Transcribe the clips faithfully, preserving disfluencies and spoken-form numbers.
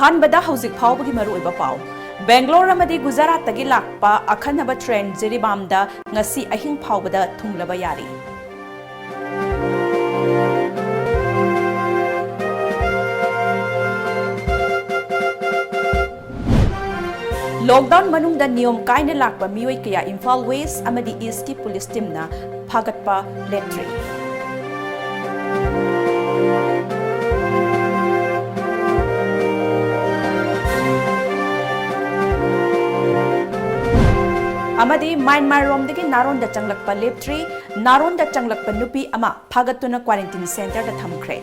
ꯑꯍꯥꯟꯕꯗ ꯍꯧꯖꯤꯛ ꯐꯥꯎꯕꯒꯤ ꯃꯔꯨꯑꯣꯏꯕ ꯄꯥꯎ꯫ ꯕꯦꯡꯒ꯭ꯂꯣꯔ ꯑꯃꯗꯤ ꯒꯨꯖꯔꯥꯠꯇꯒꯤ ꯂꯥꯛꯄ ꯑꯈꯟꯅꯕ ꯇ꯭ꯔꯦꯟ ꯖꯤꯔꯤꯕꯥꯝꯗ ꯉꯁꯤ ꯑꯍꯤꯡ ꯐꯥꯎꯕꯗ ꯊꯨꯡꯂꯕ ꯌꯥꯔꯤ꯫ ꯂꯣꯛꯗꯥꯎꯟ ꯃꯅꯨꯡꯗ ꯅꯤꯌꯣꯝ ꯀꯥꯏꯅ ꯂꯥꯛꯄ ꯃꯤꯑꯣꯏ ꯀꯌꯥ ꯏꯝꯐꯥꯜ ꯋꯦꯁ ꯑꯃꯗꯤ ꯏꯁꯀꯤ ꯄꯨꯂꯤꯁ ꯇꯤꯝꯅ ꯐꯥꯒꯠꯄ ꯂꯦꯞꯇ꯭ꯔꯤ꯫ ꯑꯃꯗꯤ ꯃ꯭ꯌꯥꯟꯃꯥꯔꯔꯣꯝꯗꯒꯤ ꯅꯥꯔꯣꯟꯗ ꯆꯪꯂꯛꯄ ꯂꯦꯞꯇ꯭ꯔꯤ꯫ ꯅꯥꯔꯣꯟꯗ ꯆꯪꯂꯛꯄ ꯅꯨꯄꯤ ꯑꯃ ꯐꯥꯒꯠꯇꯨꯅ ꯀ꯭ꯋꯥꯔꯦꯟꯇꯤꯟ ꯁꯦꯟꯇꯔꯗ ꯊꯝꯈ꯭ꯔꯦ꯫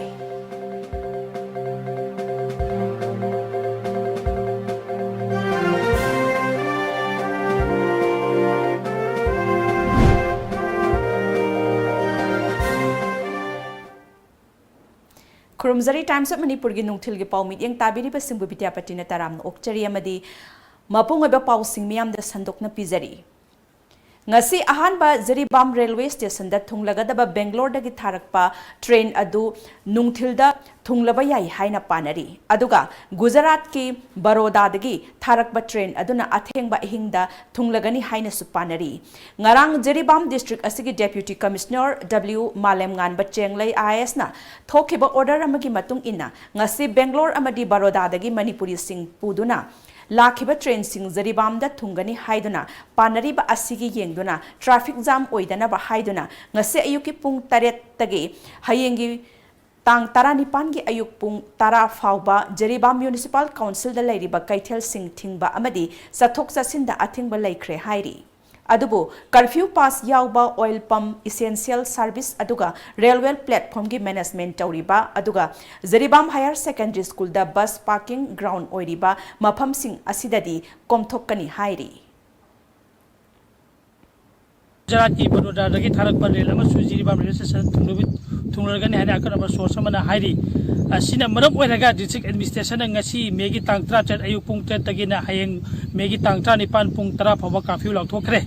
ꯈꯨꯔꯨꯝꯖꯔꯤ꯫ Times of ꯃꯅꯤꯄꯨꯔꯒꯤ ꯅꯨꯡꯊꯤꯜꯒꯤ ꯄꯥꯎ ꯃꯤꯠꯌꯦꯡ ꯇꯥꯕꯤꯔꯤꯕꯁꯤꯡꯕꯨ ꯕꯤꯗ꯭ꯌꯥꯄꯇꯤꯅ ꯇꯔꯥꯝꯅ ꯑꯣꯛꯆꯔꯤ ꯑꯃꯗꯤ ꯃꯄꯨꯡ ꯑꯣꯏꯕ ꯄꯥꯎꯁꯤꯡ ꯃꯤꯌꯥꯝꯗ ꯁꯟꯗꯣꯛꯅ ꯄꯤꯖꯔꯤ꯫ ꯉꯁꯤ ꯑꯍꯥꯟꯕ ꯖꯤꯔꯤꯕꯥꯝ ꯔꯦꯜꯋꯦ ꯁ꯭ꯇꯦꯁꯟꯗ ꯊꯨꯡꯂꯒꯗꯕ ꯕꯦꯡꯒ꯭ꯂꯣꯔꯗꯒꯤ ꯊꯥꯔꯛꯄ ꯇ꯭ꯔꯦꯟ ꯑꯗꯨ ꯅꯨꯡꯊꯤꯜꯗ ꯊꯨꯡꯂꯕ ꯌꯥꯏ ꯍꯥꯏꯅ ꯄꯥꯅꯔꯤ꯫ ꯑꯗꯨꯒ ꯒꯨꯖꯔꯥꯠꯀꯤ ꯕꯔꯣꯗꯥꯗꯒꯤ ꯊꯥꯔꯛꯄ ꯇ꯭ꯔꯦꯟ ꯑꯗꯨꯅ ꯑꯊꯦꯡꯕ ꯑꯍꯤꯡꯗ ꯊꯨꯡꯂꯒꯅꯤ ꯍꯥꯏꯅꯁꯨ ꯄꯥꯅꯔꯤ꯫ ꯉꯔꯥꯡ ꯖꯤꯔꯤꯕꯥꯝ ꯗꯤꯁꯇ꯭ꯔꯤꯛ ꯑꯁꯤꯒꯤ ꯗꯦꯄ꯭ꯌꯨꯇꯤ ꯀꯃꯤꯁꯅꯔ ꯗꯕ꯭ꯂꯤꯎ ꯃꯥꯂꯦꯝꯉꯥꯟꯕ ꯆꯦꯡꯂꯩ ꯑꯥꯏ ꯑꯦꯁꯅ ꯊꯣꯛꯈꯤꯕ ꯑꯣꯔꯗꯔ ꯑꯃꯒꯤ ꯃꯇꯨꯡ ꯏꯟꯅ ꯉꯁꯤ ꯕꯦꯡꯒ꯭ꯂꯣꯔ ꯑꯃꯗꯤ ꯕꯔꯣꯗꯥꯗꯒꯤ ꯃꯅꯤꯄꯨꯔꯤꯁꯤꯡ ꯄꯨꯗꯨꯅ ꯂꯥꯛꯈꯤꯕ ꯇ꯭ꯔꯦꯟꯁꯤꯡ ꯖꯤꯔꯤꯕꯥꯝꯗ ꯊꯨꯡꯒꯅꯤ ꯍꯥꯏꯗꯨꯅ ꯄꯥꯅꯔꯤꯕ ꯑꯁꯤꯒꯤ ꯌꯦꯡꯗꯨꯅ ꯇ꯭ꯔꯥꯐꯤꯛ ꯖꯥꯝ ꯑꯣꯏꯗꯅꯕ ꯍꯥꯏꯗꯨꯅ ꯉꯁꯤ ꯑꯌꯨꯛꯀꯤ ꯄꯨꯡ ꯇꯔꯦꯠꯇꯒꯤ ꯍꯌꯦꯡꯒꯤ ꯇꯥꯡ ꯇꯔꯥꯅꯤꯄꯥꯟꯒꯤ ꯑꯌꯨꯛ ꯄꯨꯡ ꯇꯔꯥ ꯐꯥꯎꯕ ꯖꯤꯔꯤꯕꯥꯝ ꯃ꯭ꯌꯨꯅꯤꯁꯤꯄꯥꯜ ꯀꯥꯎꯟꯁꯤꯜꯗ ꯂꯩꯔꯤꯕ ꯀꯩꯊꯦꯜꯁꯤꯡ ꯊꯤꯡꯕ ꯑꯃꯗꯤ ꯆꯠꯊꯣꯛ ꯆꯠꯁꯤꯟꯗ ꯑꯊꯤꯡꯕ ꯂꯩꯈ꯭ꯔꯦ ꯍꯥꯏꯔꯤ꯫ ꯑꯗꯨꯕꯨ ꯀꯔꯐ꯭ꯌꯨ ꯄꯥꯁ ꯌꯥꯎꯕ ꯑꯣꯏꯜ ꯄꯝꯞ, ꯏꯁꯦꯟꯁꯤꯌꯦꯜ ꯁꯥꯔꯚꯤꯁ ꯑꯗꯨꯒ ꯔꯦꯜꯋꯦ ꯄ꯭ꯂꯦꯠꯐꯣꯝꯒꯤ ꯃꯦꯅꯦꯖꯃꯦꯟꯠ ꯇꯧꯔꯤꯕ ꯑꯗꯨꯒ ꯖꯤꯔꯤꯕꯥꯝ ꯍꯥꯌꯔ ꯁꯦꯀꯦꯟꯗꯔꯤ ꯁ꯭ꯀꯨꯜꯗ ꯕꯁ ꯄꯥꯔꯀꯤꯡ ꯒ꯭ꯔꯥꯎꯟ ꯑꯣꯏꯔꯤꯕ ꯃꯐꯝꯁꯤꯡ ꯑꯁꯤꯗꯗꯤ ꯀꯣꯝꯊꯣꯛꯀꯅꯤ ꯍꯥꯏꯔꯤ꯫ ꯒꯨꯖꯔꯥꯠꯀꯤ ꯕꯔꯣꯗꯥꯗꯒꯤ ꯊꯥꯔꯛꯄ ꯔꯦꯜ ꯑꯃꯁꯨ ꯖꯤꯔꯤꯕꯥꯝ ꯔꯦꯜꯋꯦ ꯁ꯭ꯇꯦꯁꯟ ꯊꯨꯡꯂꯨ-, ꯊꯨꯡꯂꯔꯒꯅꯤ ꯍꯥꯏꯅ ꯑꯀꯛꯅꯕ ꯁꯣꯔꯁ ꯑꯃꯅ ꯍꯥꯏꯔꯤ꯫ ꯑꯁꯤꯅ ꯃꯔꯝ ꯑꯣꯏꯔꯒ ꯗꯤꯁꯇ꯭ꯔꯤꯛ ꯑꯦꯗꯃꯤꯅꯤꯁꯇ꯭ꯔꯦꯁꯟꯅ ꯉꯁꯤ ꯃꯦꯒꯤ ꯇꯥꯡ ꯇꯔꯥꯇꯔꯦꯠ ꯑꯌꯨꯛ ꯄꯨꯡ ꯇꯔꯦꯠꯇꯒꯤꯅ ꯍꯌꯦꯡ ꯃꯦꯒꯤ ꯇꯥꯡ ꯇꯔꯥꯅꯤꯄꯥꯟ ꯄꯨꯡ ꯇꯔꯥ ꯐꯥꯎꯕ ꯀꯥꯔꯐ꯭ꯌꯨ ꯂꯥꯎꯊꯣꯛꯈ꯭ꯔꯦ꯫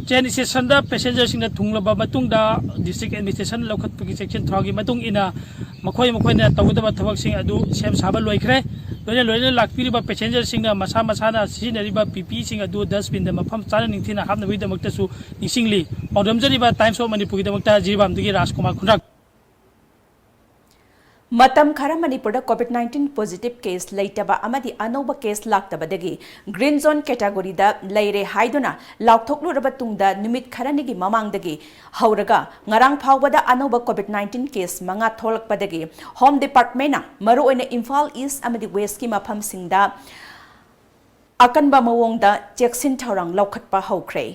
ꯇ꯭ꯔꯦꯟ ꯁ꯭ꯇꯦꯁꯟꯗ ꯄꯦꯁꯦꯟꯖꯔꯁꯤꯡꯅ ꯊꯨꯡꯂꯕ ꯃꯇꯨꯡꯗ ꯗꯤꯁꯇ꯭ꯔꯤꯛ ꯑꯦꯗꯃꯤꯅꯤꯁꯇ꯭ꯔꯦꯁꯟꯅ ꯂꯧꯈꯠꯄꯒꯤ ꯆꯦꯛꯁꯤꯟ ꯊꯧꯔꯥꯡꯒꯤ ꯃꯇꯨꯡ ꯏꯟꯅ ꯃꯈꯣꯏ ꯃꯈꯣꯏꯅ ꯇꯧꯒꯗꯕ ꯊꯕꯛꯁꯤꯡ ꯑꯗꯨ ꯁꯦꯝ ꯁꯥꯕ ꯂꯣꯏꯈ꯭ꯔꯦ꯫ ꯂꯣꯏꯅ ꯂꯣꯏꯅ ꯂꯥꯛꯄꯤꯔꯤꯕ ꯄꯦꯁꯦꯟꯖꯔꯁꯤꯡꯅ ꯃꯁꯥ ꯃꯁꯥꯅ ꯁꯤꯖꯤꯟꯅꯔꯤꯕ ꯄꯤ ꯄꯤ ꯏꯁꯤꯡ ꯑꯗꯨ ꯗꯁꯕꯤꯟꯗ ꯃꯐꯝ ꯆꯥꯅ ꯅꯤꯡꯊꯤꯅ ꯍꯥꯞꯅꯕꯒꯤꯗꯃꯛꯇꯁꯨ ꯅꯤꯡꯁꯤꯡꯂꯤ꯫ ꯄꯥꯎꯗꯝꯖꯔꯤꯕ ꯇꯥꯏꯝꯁ ꯑꯣꯐ ꯃꯅꯤꯄꯨꯔꯒꯤꯗꯃꯛꯇ ꯖꯤꯔꯤꯕꯥꯝꯗꯒꯤ ꯔꯥꯖꯀꯨꯃꯥꯔ ꯈꯨꯟꯗ꯭ꯔꯥꯛ꯫ ꯃꯇꯝ ꯈꯔ ꯃꯅꯤꯄꯨꯔꯗ ꯀꯣꯚꯤꯗ ꯅꯥꯏꯟꯇꯤꯟ ꯄꯣꯖꯤꯇꯤꯚ ꯀꯦꯁ ꯂꯩꯇꯕ ꯑꯃꯗꯤ ꯑꯅꯧꯕ ꯀꯦꯁ ꯂꯥꯛꯇꯕꯗꯒꯤ ꯒ꯭ꯔꯤꯟ ꯖꯣꯟ ꯀꯦꯇꯥꯒꯣꯔꯤꯗ ꯂꯩꯔꯦ ꯍꯥꯏꯗꯨꯅ ꯂꯥꯎꯊꯣꯛꯂꯨꯔꯕ ꯇꯨꯡꯗ, ꯅꯨꯃꯤꯠ ꯈꯔꯅꯤꯒꯤ ꯃꯃꯥꯡꯗꯒꯤ ꯍꯧꯔꯒ ꯉꯔꯥꯡ ꯐꯥꯎꯕꯗ ꯑꯅꯧꯕ ꯀꯣꯚꯤꯗ ꯅꯥꯏꯟꯇꯤꯟ ꯀꯦꯁ ꯃꯉꯥ ꯊꯣꯛꯂꯛꯄꯗꯒꯤ ꯍꯣꯝ ꯗꯤꯄꯥꯔꯠꯃꯦꯟꯅ ꯃꯔꯨꯑꯣꯏꯅ ꯏꯝꯐꯥꯜ ꯏꯁ ꯑꯃꯗꯤ ꯋꯦꯁꯀꯤ ꯃꯐꯝꯁꯤꯡꯗ ꯑꯀꯟꯕ ꯃꯑꯣꯡꯗ ꯆꯦꯛꯁꯤꯟ ꯊꯧꯔꯥꯡ ꯂꯧꯈꯠꯄ ꯍꯧꯈ꯭ꯔꯦ꯫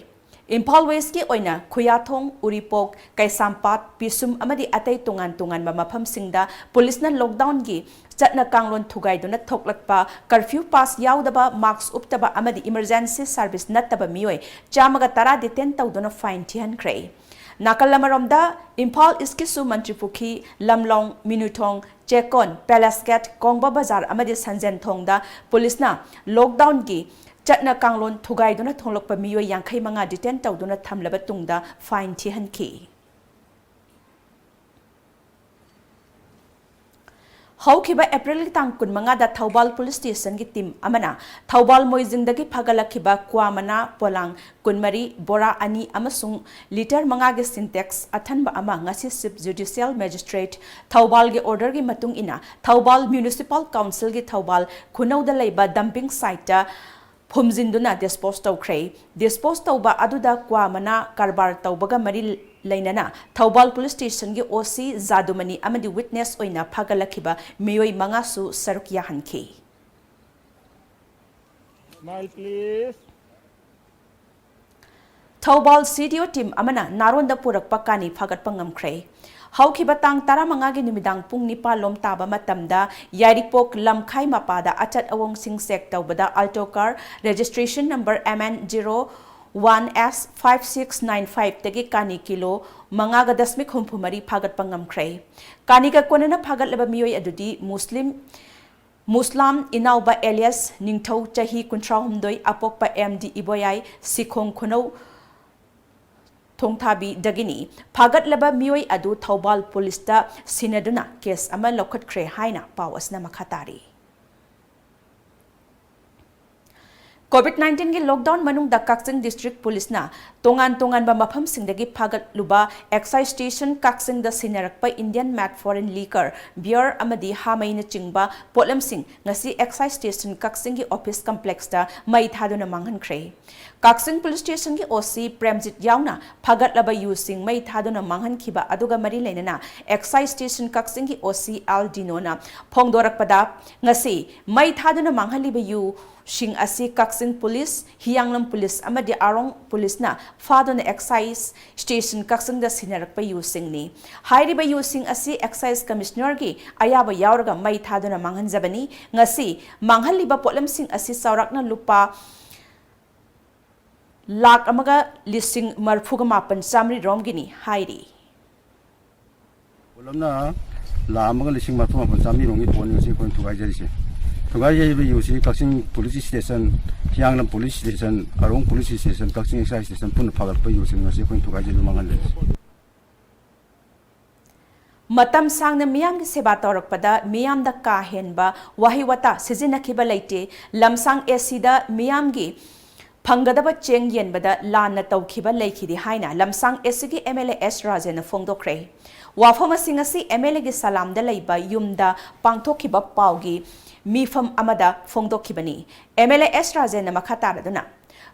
ꯏꯝꯐꯥꯜ ꯋꯦꯁꯀꯤ ꯑꯣꯏꯅ ꯈꯨꯌꯥꯊꯣꯡ, ꯎꯔꯤꯄꯣꯛ, ꯀꯩꯁꯥꯝꯄꯥꯠ, ꯄꯤꯁꯨꯝ ꯑꯃꯗꯤ ꯑꯇꯩ ꯇꯣꯉꯥꯟ ꯇꯣꯉꯥꯟꯕ ꯃꯐꯝꯁꯤꯡꯗ ꯄꯨꯂꯤꯁꯅ ꯂꯣꯛꯗꯥꯎꯟꯒꯤ ꯆꯠꯅ ꯀꯥꯡꯂꯣꯟ ꯊꯨꯒꯥꯏꯗꯨꯅ ꯊꯣꯛꯂꯛꯄ ꯀꯔꯐ꯭ꯌꯨ ꯄꯥꯁ ꯌꯥꯎꯗꯕ, ꯃꯥꯛꯁ ꯎꯞꯇꯕ ꯑꯃꯗꯤ ꯏꯃꯔꯖꯦꯟꯁꯤ ꯁꯥꯔꯚꯤꯁ ꯅꯠꯇꯕ ꯃꯤꯑꯣꯏ ꯆꯥꯝꯃꯒ ꯇꯔꯥ ꯗꯤꯇꯦꯟ ꯇꯧꯗꯨꯅ ꯐꯥꯏꯟ ꯊꯤꯍꯟꯈ꯭ꯔꯦ꯫ ꯅꯥꯀꯜ ꯑꯃꯔꯣꯝꯗ, ꯏꯝꯐꯥꯜ ꯏꯁꯀꯤꯁꯨ ꯃꯟꯇ꯭ꯔꯤꯄꯨꯈ꯭ꯔꯤ, ꯂꯝꯂꯣꯡ, ꯃꯤꯅꯨꯊꯣꯡ, ꯆꯦꯛꯀꯣꯟ, ꯄꯦꯂꯦꯁ ꯒꯦꯠ, ꯀꯣꯡꯕ ꯕꯖꯥꯔ ꯑꯃꯗꯤ ꯁꯟꯖꯦꯟꯊꯣꯡꯗ ꯄꯨꯂꯤꯁꯅ ꯂꯣꯛꯗꯥꯎꯟꯒꯤ ꯆꯠꯅ ꯀꯥꯡꯂꯣꯟ ꯊꯨꯒꯥꯏꯗꯨꯅ ꯊꯣꯛꯂꯛꯄ ꯃꯤꯑꯣꯏ ꯌꯥꯡꯈꯩ ꯃꯉꯥ ꯗꯤꯇꯦꯟ ꯇꯧꯗꯨꯅ ꯊꯝꯂꯕ ꯇꯨꯡꯗ ꯐꯥꯏꯟ ꯊꯤꯍꯟꯈꯤ꯫ ꯍꯧꯈꯤꯕ ꯑꯦꯄ꯭ꯔꯤꯜꯒꯤ ꯇꯥꯡ ꯀꯨꯟꯃꯉꯥꯗ ꯊꯧꯕꯥꯜ ꯄꯨꯂꯤꯁ ꯁ꯭ꯇꯦꯁꯟꯒꯤ ꯇꯤꯝ ꯑꯃꯅ ꯊꯧꯕꯥꯜ ꯃꯣꯏꯖꯤꯡꯗꯒꯤ ꯐꯥꯒꯠꯂꯛꯈꯤꯕ ꯀ꯭ꯋꯥ ꯃꯅꯥ ꯄꯣꯂꯥꯡ ꯀꯨꯟꯃꯔꯤ, ꯕꯣꯔꯥ ꯑꯅꯤ ꯑꯃꯁꯨꯡ ꯂꯤꯇꯔ ꯃꯉꯥꯒꯤ ꯁꯤꯟꯇꯦꯛꯁ ꯑꯊꯟꯕ ꯑꯃ ꯉꯁꯤ ꯆꯤꯐ ꯖꯨꯗꯤꯁꯤꯌꯦꯜ ꯃꯦꯖꯤꯁꯇ꯭ꯔꯦꯠ ꯊꯧꯕꯥꯜꯒꯤ ꯑꯣꯔꯗꯔꯒꯤ ꯃꯇꯨꯡ ꯏꯟꯅ ꯊꯧꯕꯥꯜ ꯃ꯭ꯌꯨꯅꯤꯁꯤꯄꯥꯜ ꯀꯥꯎꯟꯁꯤꯜꯒꯤ ꯊꯧꯕꯥꯜ ꯈꯨꯅꯧꯗ ꯂꯩꯕ ꯗꯝꯄꯤꯡ ꯁꯥꯏꯠꯇ ꯐꯨꯝꯖꯤꯟꯗꯨꯅ ꯗꯤꯁꯄꯣꯖ ꯇꯧꯈ꯭ꯔꯦ꯫ ꯗꯤꯁꯄꯣꯖ ꯇꯧꯕ ꯑꯗꯨꯗ ꯀ꯭ꯋꯥ ꯃꯅꯥ ꯀꯔꯕꯥꯔ ꯇꯧꯕꯒ ꯃꯔꯤ ꯂꯩꯅꯅ ꯊꯧꯕꯥꯜ ꯄꯨꯂꯤꯁ ꯁ꯭ꯇꯦꯁꯟꯒꯤ ꯑꯣ ꯁꯤ ꯖꯥꯗꯨꯃꯅꯤ ꯑꯃꯗꯤ ꯋꯤꯠꯅꯦꯁ ꯑꯣꯏꯅ ꯐꯥꯒꯠꯂꯛꯈꯤꯕ ꯃꯤꯑꯣꯏ ꯃꯉꯥꯁꯨ ꯁꯔꯨꯛ ꯌꯥꯍꯟꯈꯤ꯫ Smile, please. ꯊꯧꯕꯥꯜ ꯁꯤ ꯗꯤ ꯑꯣ ꯇꯤꯝ ꯑꯃꯅ ꯅꯥꯔꯣꯟꯗ ꯄꯨꯔꯛꯄ ꯀꯥꯅꯤ ꯐꯥꯒꯠꯄ ꯉꯝꯈ꯭ꯔꯦ꯫ ꯍꯧꯈꯤꯕ ꯇꯥꯡ ꯇꯔꯥꯃꯉꯥꯒꯤ ꯅꯨꯃꯤꯗꯥꯡ ꯄꯨꯡ ꯅꯤꯄꯥꯟ ꯂꯣꯝ ꯇꯥꯕ ꯃꯇꯝꯗ ꯌꯥꯏꯔꯤꯄꯣꯛ ꯂꯝꯈꯥꯏ ꯃꯄꯥꯗ ꯑꯆꯠ ꯑꯋꯣꯡꯁꯤꯡ ꯆꯦꯛ ꯇꯧꯕꯗ Alto car registration number M N zero one S five six nine ꯐꯥꯏꯚꯇꯒꯤ ꯀꯥꯅꯤ ꯀꯤꯂꯣ ꯃꯉꯥꯒ ꯗꯁꯃꯤꯛ ꯍꯨꯝꯐꯨ ꯃꯔꯤ ꯐꯥꯒꯠꯄ ꯉꯝꯈ꯭ꯔꯦ꯫ ꯀꯥꯅꯤꯒ ꯀꯣꯟꯅꯅ ꯐꯥꯒꯠꯂꯕ ꯃꯤꯑꯣꯏ ꯑꯗꯨꯗꯤ ꯃꯨꯁꯂꯤꯝ ꯃꯨꯁꯂꯥꯝ ꯏꯅꯥꯎꯕ ꯑꯦꯂꯤꯌꯥꯁ ꯅꯤꯡꯊꯧ, ꯆꯍꯤ ꯀꯨꯟꯊ꯭ꯔꯥꯍꯨꯝꯗꯣꯏ, ꯑꯄꯣꯛꯄ ꯑꯦꯝ ꯗꯤ ꯏꯕꯣꯌꯥꯏ, ꯁꯤꯈꯣꯡ ꯈꯨꯅꯧ ꯊꯣꯡꯊꯥꯕꯤꯗꯒꯤꯅꯤ꯫ ꯐꯥꯒꯠꯂꯕ ꯃꯤꯑꯣꯏ ꯑꯗꯨ ꯊꯧꯕꯥꯜ ꯄꯨꯂꯤꯁꯇ ꯁꯤꯟꯅꯗꯨꯅ ꯀꯦꯁ ꯑꯃ ꯂꯧꯈꯠꯈ꯭ꯔꯦ ꯍꯥꯏꯅ ꯄꯥꯎ ꯑꯁꯤꯅ ꯃꯈꯥ ꯇꯥꯔꯤ꯫ ꯀꯣꯚꯤꯗ ꯅꯥꯏꯟꯇꯤꯟꯒꯤ ꯂꯣꯛꯗꯥꯎꯟ ꯃꯅꯨꯡꯗ ꯀꯛꯆꯤꯡ ꯗꯤꯁꯇ꯭ꯔꯤꯛ ꯄꯨꯂꯤꯁꯅ ꯇꯣꯉꯥꯟ ꯇꯣꯉꯥꯟꯕ ꯃꯐꯝꯁꯤꯡꯗꯒꯤ ꯐꯥꯒꯠꯂꯨꯕ ꯑꯦꯛꯁꯥꯏꯖ ꯁ꯭ꯇꯦꯁꯟ ꯀꯛꯆꯤꯡꯗ ꯁꯤꯟꯅꯔꯛꯄ Indian made foreign liquor, beer ꯑꯃꯗꯤ ꯍꯥꯃꯩꯅꯆꯤꯡꯕ ꯄꯣꯠꯂꯝꯁꯤꯡ ꯉꯁꯤ ꯑꯦꯛꯁꯥꯏꯖ ꯁ꯭ꯇꯦꯁꯟ ꯀꯛꯆꯤꯡꯒꯤ ꯑꯣꯐꯤꯁ ꯀꯝꯄ꯭ꯂꯦꯛꯁꯇ ꯃꯩ ꯊꯥꯗꯨꯅ ꯃꯥꯡꯍꯟꯈ꯭ꯔꯦ꯫ ꯀꯛꯆꯤꯡ ꯄꯨꯂꯤꯁ ꯁ꯭ꯇꯦꯁꯟꯒꯤ ꯑꯣ ꯁꯤ ꯄ꯭ꯔꯦꯝꯖꯤꯠ ꯌꯥꯎꯅ ꯐꯥꯒꯠꯂꯕ ꯌꯨꯁꯤꯡ ꯃꯩ ꯊꯥꯗꯨꯅ ꯃꯥꯡꯍꯟꯈꯤꯕ ꯑꯗꯨꯒ ꯃꯔꯤ ꯂꯩꯅꯅ ꯑꯦꯛꯁꯥꯏꯖ ꯁ꯭ꯇꯦꯁꯟ ꯀꯛꯆꯤꯡꯒꯤ ꯑꯣ ꯁꯤ ꯑꯦꯜ ꯗꯤꯅꯣꯅ ꯐꯣꯡꯗꯣꯔꯛꯄꯗ, ꯉꯁꯤ ꯃꯩ ꯊꯥꯗꯨꯅ ꯃꯥꯡꯍꯜꯂꯤꯕ ꯌꯨ ꯁꯤꯡ ꯑꯁꯤ ꯀꯛꯆꯤꯡ ꯄꯨꯂꯤꯁ, ꯍꯤꯌꯥꯡꯂꯝ ꯄꯨꯂꯤꯁ ꯑꯃꯗꯤ ꯑꯥꯔꯣꯡ ꯄꯨꯂꯤꯁꯅ ꯐꯥꯗꯨꯅ ꯑꯦꯛꯁꯥꯏꯖ ꯁ꯭ꯇꯦꯁꯟ ꯀꯛꯆꯤꯡꯗ ꯁꯤꯟꯅꯔꯛꯄ ꯌꯨꯁꯤꯡꯅꯤ꯫ ꯍꯥꯏꯔꯤꯕ ꯌꯨꯁꯤꯡ ꯑꯁꯤ ꯑꯦꯛꯁꯥꯏꯖ ꯀꯃꯤꯁꯅꯔꯒꯤ ꯑꯌꯥꯕ ꯌꯥꯎꯔꯒ ꯃꯩ ꯊꯥꯗꯨꯅ ꯃꯥꯡꯍꯟꯖꯕꯅꯤ꯫ ꯉꯁꯤ ꯃꯥꯡꯍꯜꯂꯤꯕ ꯄꯣꯠꯂꯝꯁꯤꯡ ꯑꯁꯤ ꯆꯥꯎꯔꯥꯛꯅ ꯂꯨꯄꯥ ꯂꯥꯈ ꯑꯃꯒ ꯂꯤꯁꯤꯡ ꯃꯔꯤꯐꯨꯒ ꯃꯥꯄꯟ ꯆꯥꯃꯔꯤ ꯔꯣꯝꯒꯤꯅꯤ ꯍꯥꯏꯔꯤ꯫ ꯄꯨꯂꯞꯅ ꯂꯥꯈ ꯑꯃꯒ ꯂꯤꯁꯤꯡ ꯃꯔꯤꯐꯨ ꯃꯥꯄꯟ ꯆꯥꯃꯔꯤ ꯔꯣꯝꯒꯤ ꯄꯣꯠꯅꯤ ꯉꯁꯤ ꯑꯩꯈꯣꯏꯅ ꯊꯨꯒꯥꯏꯖꯔꯤꯁꯦ꯫ ꯊꯨꯒꯥꯏꯖꯔꯤꯕ ꯌꯨꯁꯤ Kakching police station, Hiyanglam police station, Arong police station, Kakching excise station ꯄꯨꯟꯅ ꯐꯥꯒꯠꯄ ꯌꯨꯁꯤꯅꯤ ꯉꯁꯤ ꯑꯩꯈꯣꯏꯅ ꯊꯨꯒꯥꯏꯖꯔꯤꯕ ꯃꯥꯡꯍꯜꯂꯤꯁꯦ꯫ ꯃꯇꯝ ꯁꯥꯡꯅ ꯃꯤꯌꯥꯝꯒꯤ ꯁꯦꯕꯥ ꯇꯧꯔꯛꯄꯗ ꯃꯤꯌꯥꯝꯗ ꯀꯥ ꯍꯦꯟꯕ ꯋꯥꯍꯩ ꯋꯥꯇꯥ ꯁꯤꯖꯤꯟꯅꯈꯤꯕ ꯂꯩꯇꯦ꯫ ꯂꯝꯁꯥꯡ ꯑꯦ ꯁꯤꯗ ꯃꯤꯌꯥꯝꯒꯤ ꯐꯪꯒꯗꯕ ꯆꯦꯡ ꯌꯦꯟꯕꯗ ꯂꯥꯟꯅ ꯇꯧꯈꯤꯕ ꯂꯩꯈꯤꯗꯦ ꯍꯥꯏꯅ ꯂꯝꯁꯥꯡ ꯑꯦ ꯁꯤꯒꯤ ꯑꯦꯝ ꯑꯦꯜ ꯑꯦ ꯑꯦꯁ ꯔꯥꯖꯦꯟꯅ ꯐꯣꯡꯗꯣꯛꯈ꯭ꯔꯦ꯫ ꯋꯥꯐꯝ ꯑꯁꯤ ꯉꯁꯤ ꯑꯦꯝ ꯑꯦꯜ ꯑꯦꯒꯤ ꯁꯂꯥꯝꯗ ꯂꯩꯕ ꯌꯨꯝꯗ ꯄꯥꯡꯊꯣꯛꯈꯤꯕ ꯄꯥꯎꯒꯤ ꯃꯤꯐꯝ ꯑꯃꯗ ꯐꯣꯡꯗꯣꯛꯈꯤꯕꯅꯤ꯫ ꯑꯦꯝ ꯑꯦꯜ ꯑꯦ ꯑꯦꯁ ꯔꯥꯖꯦꯟꯅ ꯃꯈꯥ ꯇꯥꯔꯗꯨꯅ,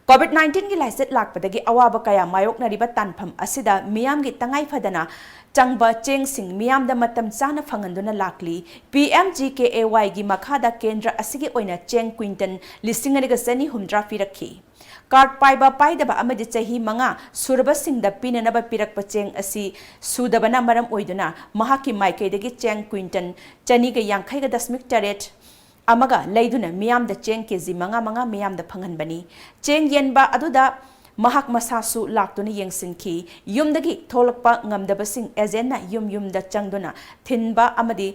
ꯀꯣꯚꯤꯗ ꯅꯥꯏꯟꯇꯤꯟꯒꯤ ꯂꯥꯏꯆꯠ ꯂꯥꯛꯄꯗꯒꯤ ꯑꯋꯥꯕ ꯀꯌꯥ ꯃꯥꯌꯣꯛꯅꯔꯤꯕ ꯇꯥꯟꯐꯝ ꯑꯁꯤꯗ ꯃꯤꯌꯥꯝꯒꯤ ꯇꯉꯥꯏ ꯐꯗꯅ ꯆꯪꯕ ꯆꯦꯡꯁꯤꯡ ꯃꯤꯌꯥꯝꯗ ꯃꯇꯝ ꯆꯥꯅ ꯐꯪꯍꯟꯗꯨꯅ ꯂꯥꯛꯂꯤ꯫ P M G K A ꯋꯥꯏꯒꯤ ꯃꯈꯥꯗ ꯀꯦꯟꯗ꯭ꯔ ꯑꯁꯤꯒꯤ ꯑꯣꯏꯅ ꯆꯦꯡ ꯀ꯭ꯋꯤꯟꯇꯜ ꯂꯤꯁꯤꯡ ꯑꯅꯤꯒ ꯆꯅꯤ ꯍꯨꯝꯗ꯭ꯔꯥ ꯄꯤꯔꯛꯈꯤ꯫ ꯀꯥꯔꯗ ꯄꯥꯏꯕ ꯄꯥꯏꯗꯕ ꯑꯃꯗꯤ ꯆꯍꯤ ꯃꯉꯥ ꯁꯨꯔꯕꯁꯤꯡꯗ ꯄꯤꯅꯅꯕ ꯄꯤꯔꯛꯄ ꯆꯦꯡ ꯑꯁꯤ ꯁꯨꯗꯕꯅ ꯃꯔꯝ ꯑꯣꯏꯗꯨꯅ ꯃꯍꯥꯛꯀꯤ ꯃꯥꯏꯀꯩꯗꯒꯤ ꯆꯦꯡ ꯀ꯭ꯋꯤꯟꯇꯜ ꯆꯅꯤꯒ ꯌꯥꯡꯈꯩꯒ ꯗꯁꯃꯤꯛ ꯇꯔꯦꯠ ꯑꯃꯒ ꯂꯩꯗꯨꯅ ꯃꯤꯌꯥꯝꯗ ꯆꯦꯡ ꯀꯦꯖꯤ ꯃꯉꯥ ꯃꯉꯥ ꯃꯤꯌꯥꯝꯗ ꯐꯪꯍꯟꯕꯅꯤ꯫ ꯆꯦꯡ ꯌꯦꯟꯕ ꯑꯗꯨꯗ ꯃꯍꯥꯛ ꯃꯁꯥꯁꯨ ꯂꯥꯛꯇꯨꯅ ꯌꯦꯡꯁꯤꯟꯈꯤ꯫ ꯌꯨꯝꯗꯒꯤ ꯊꯣꯛꯂꯛꯄ ꯉꯝꯗꯕꯁꯤꯡ ꯑꯦꯖꯦꯟꯅ ꯌꯨꯝ ꯌꯨꯝꯗ ꯆꯪꯗꯨꯅ ꯊꯤꯟꯕ ꯑꯃꯗꯤ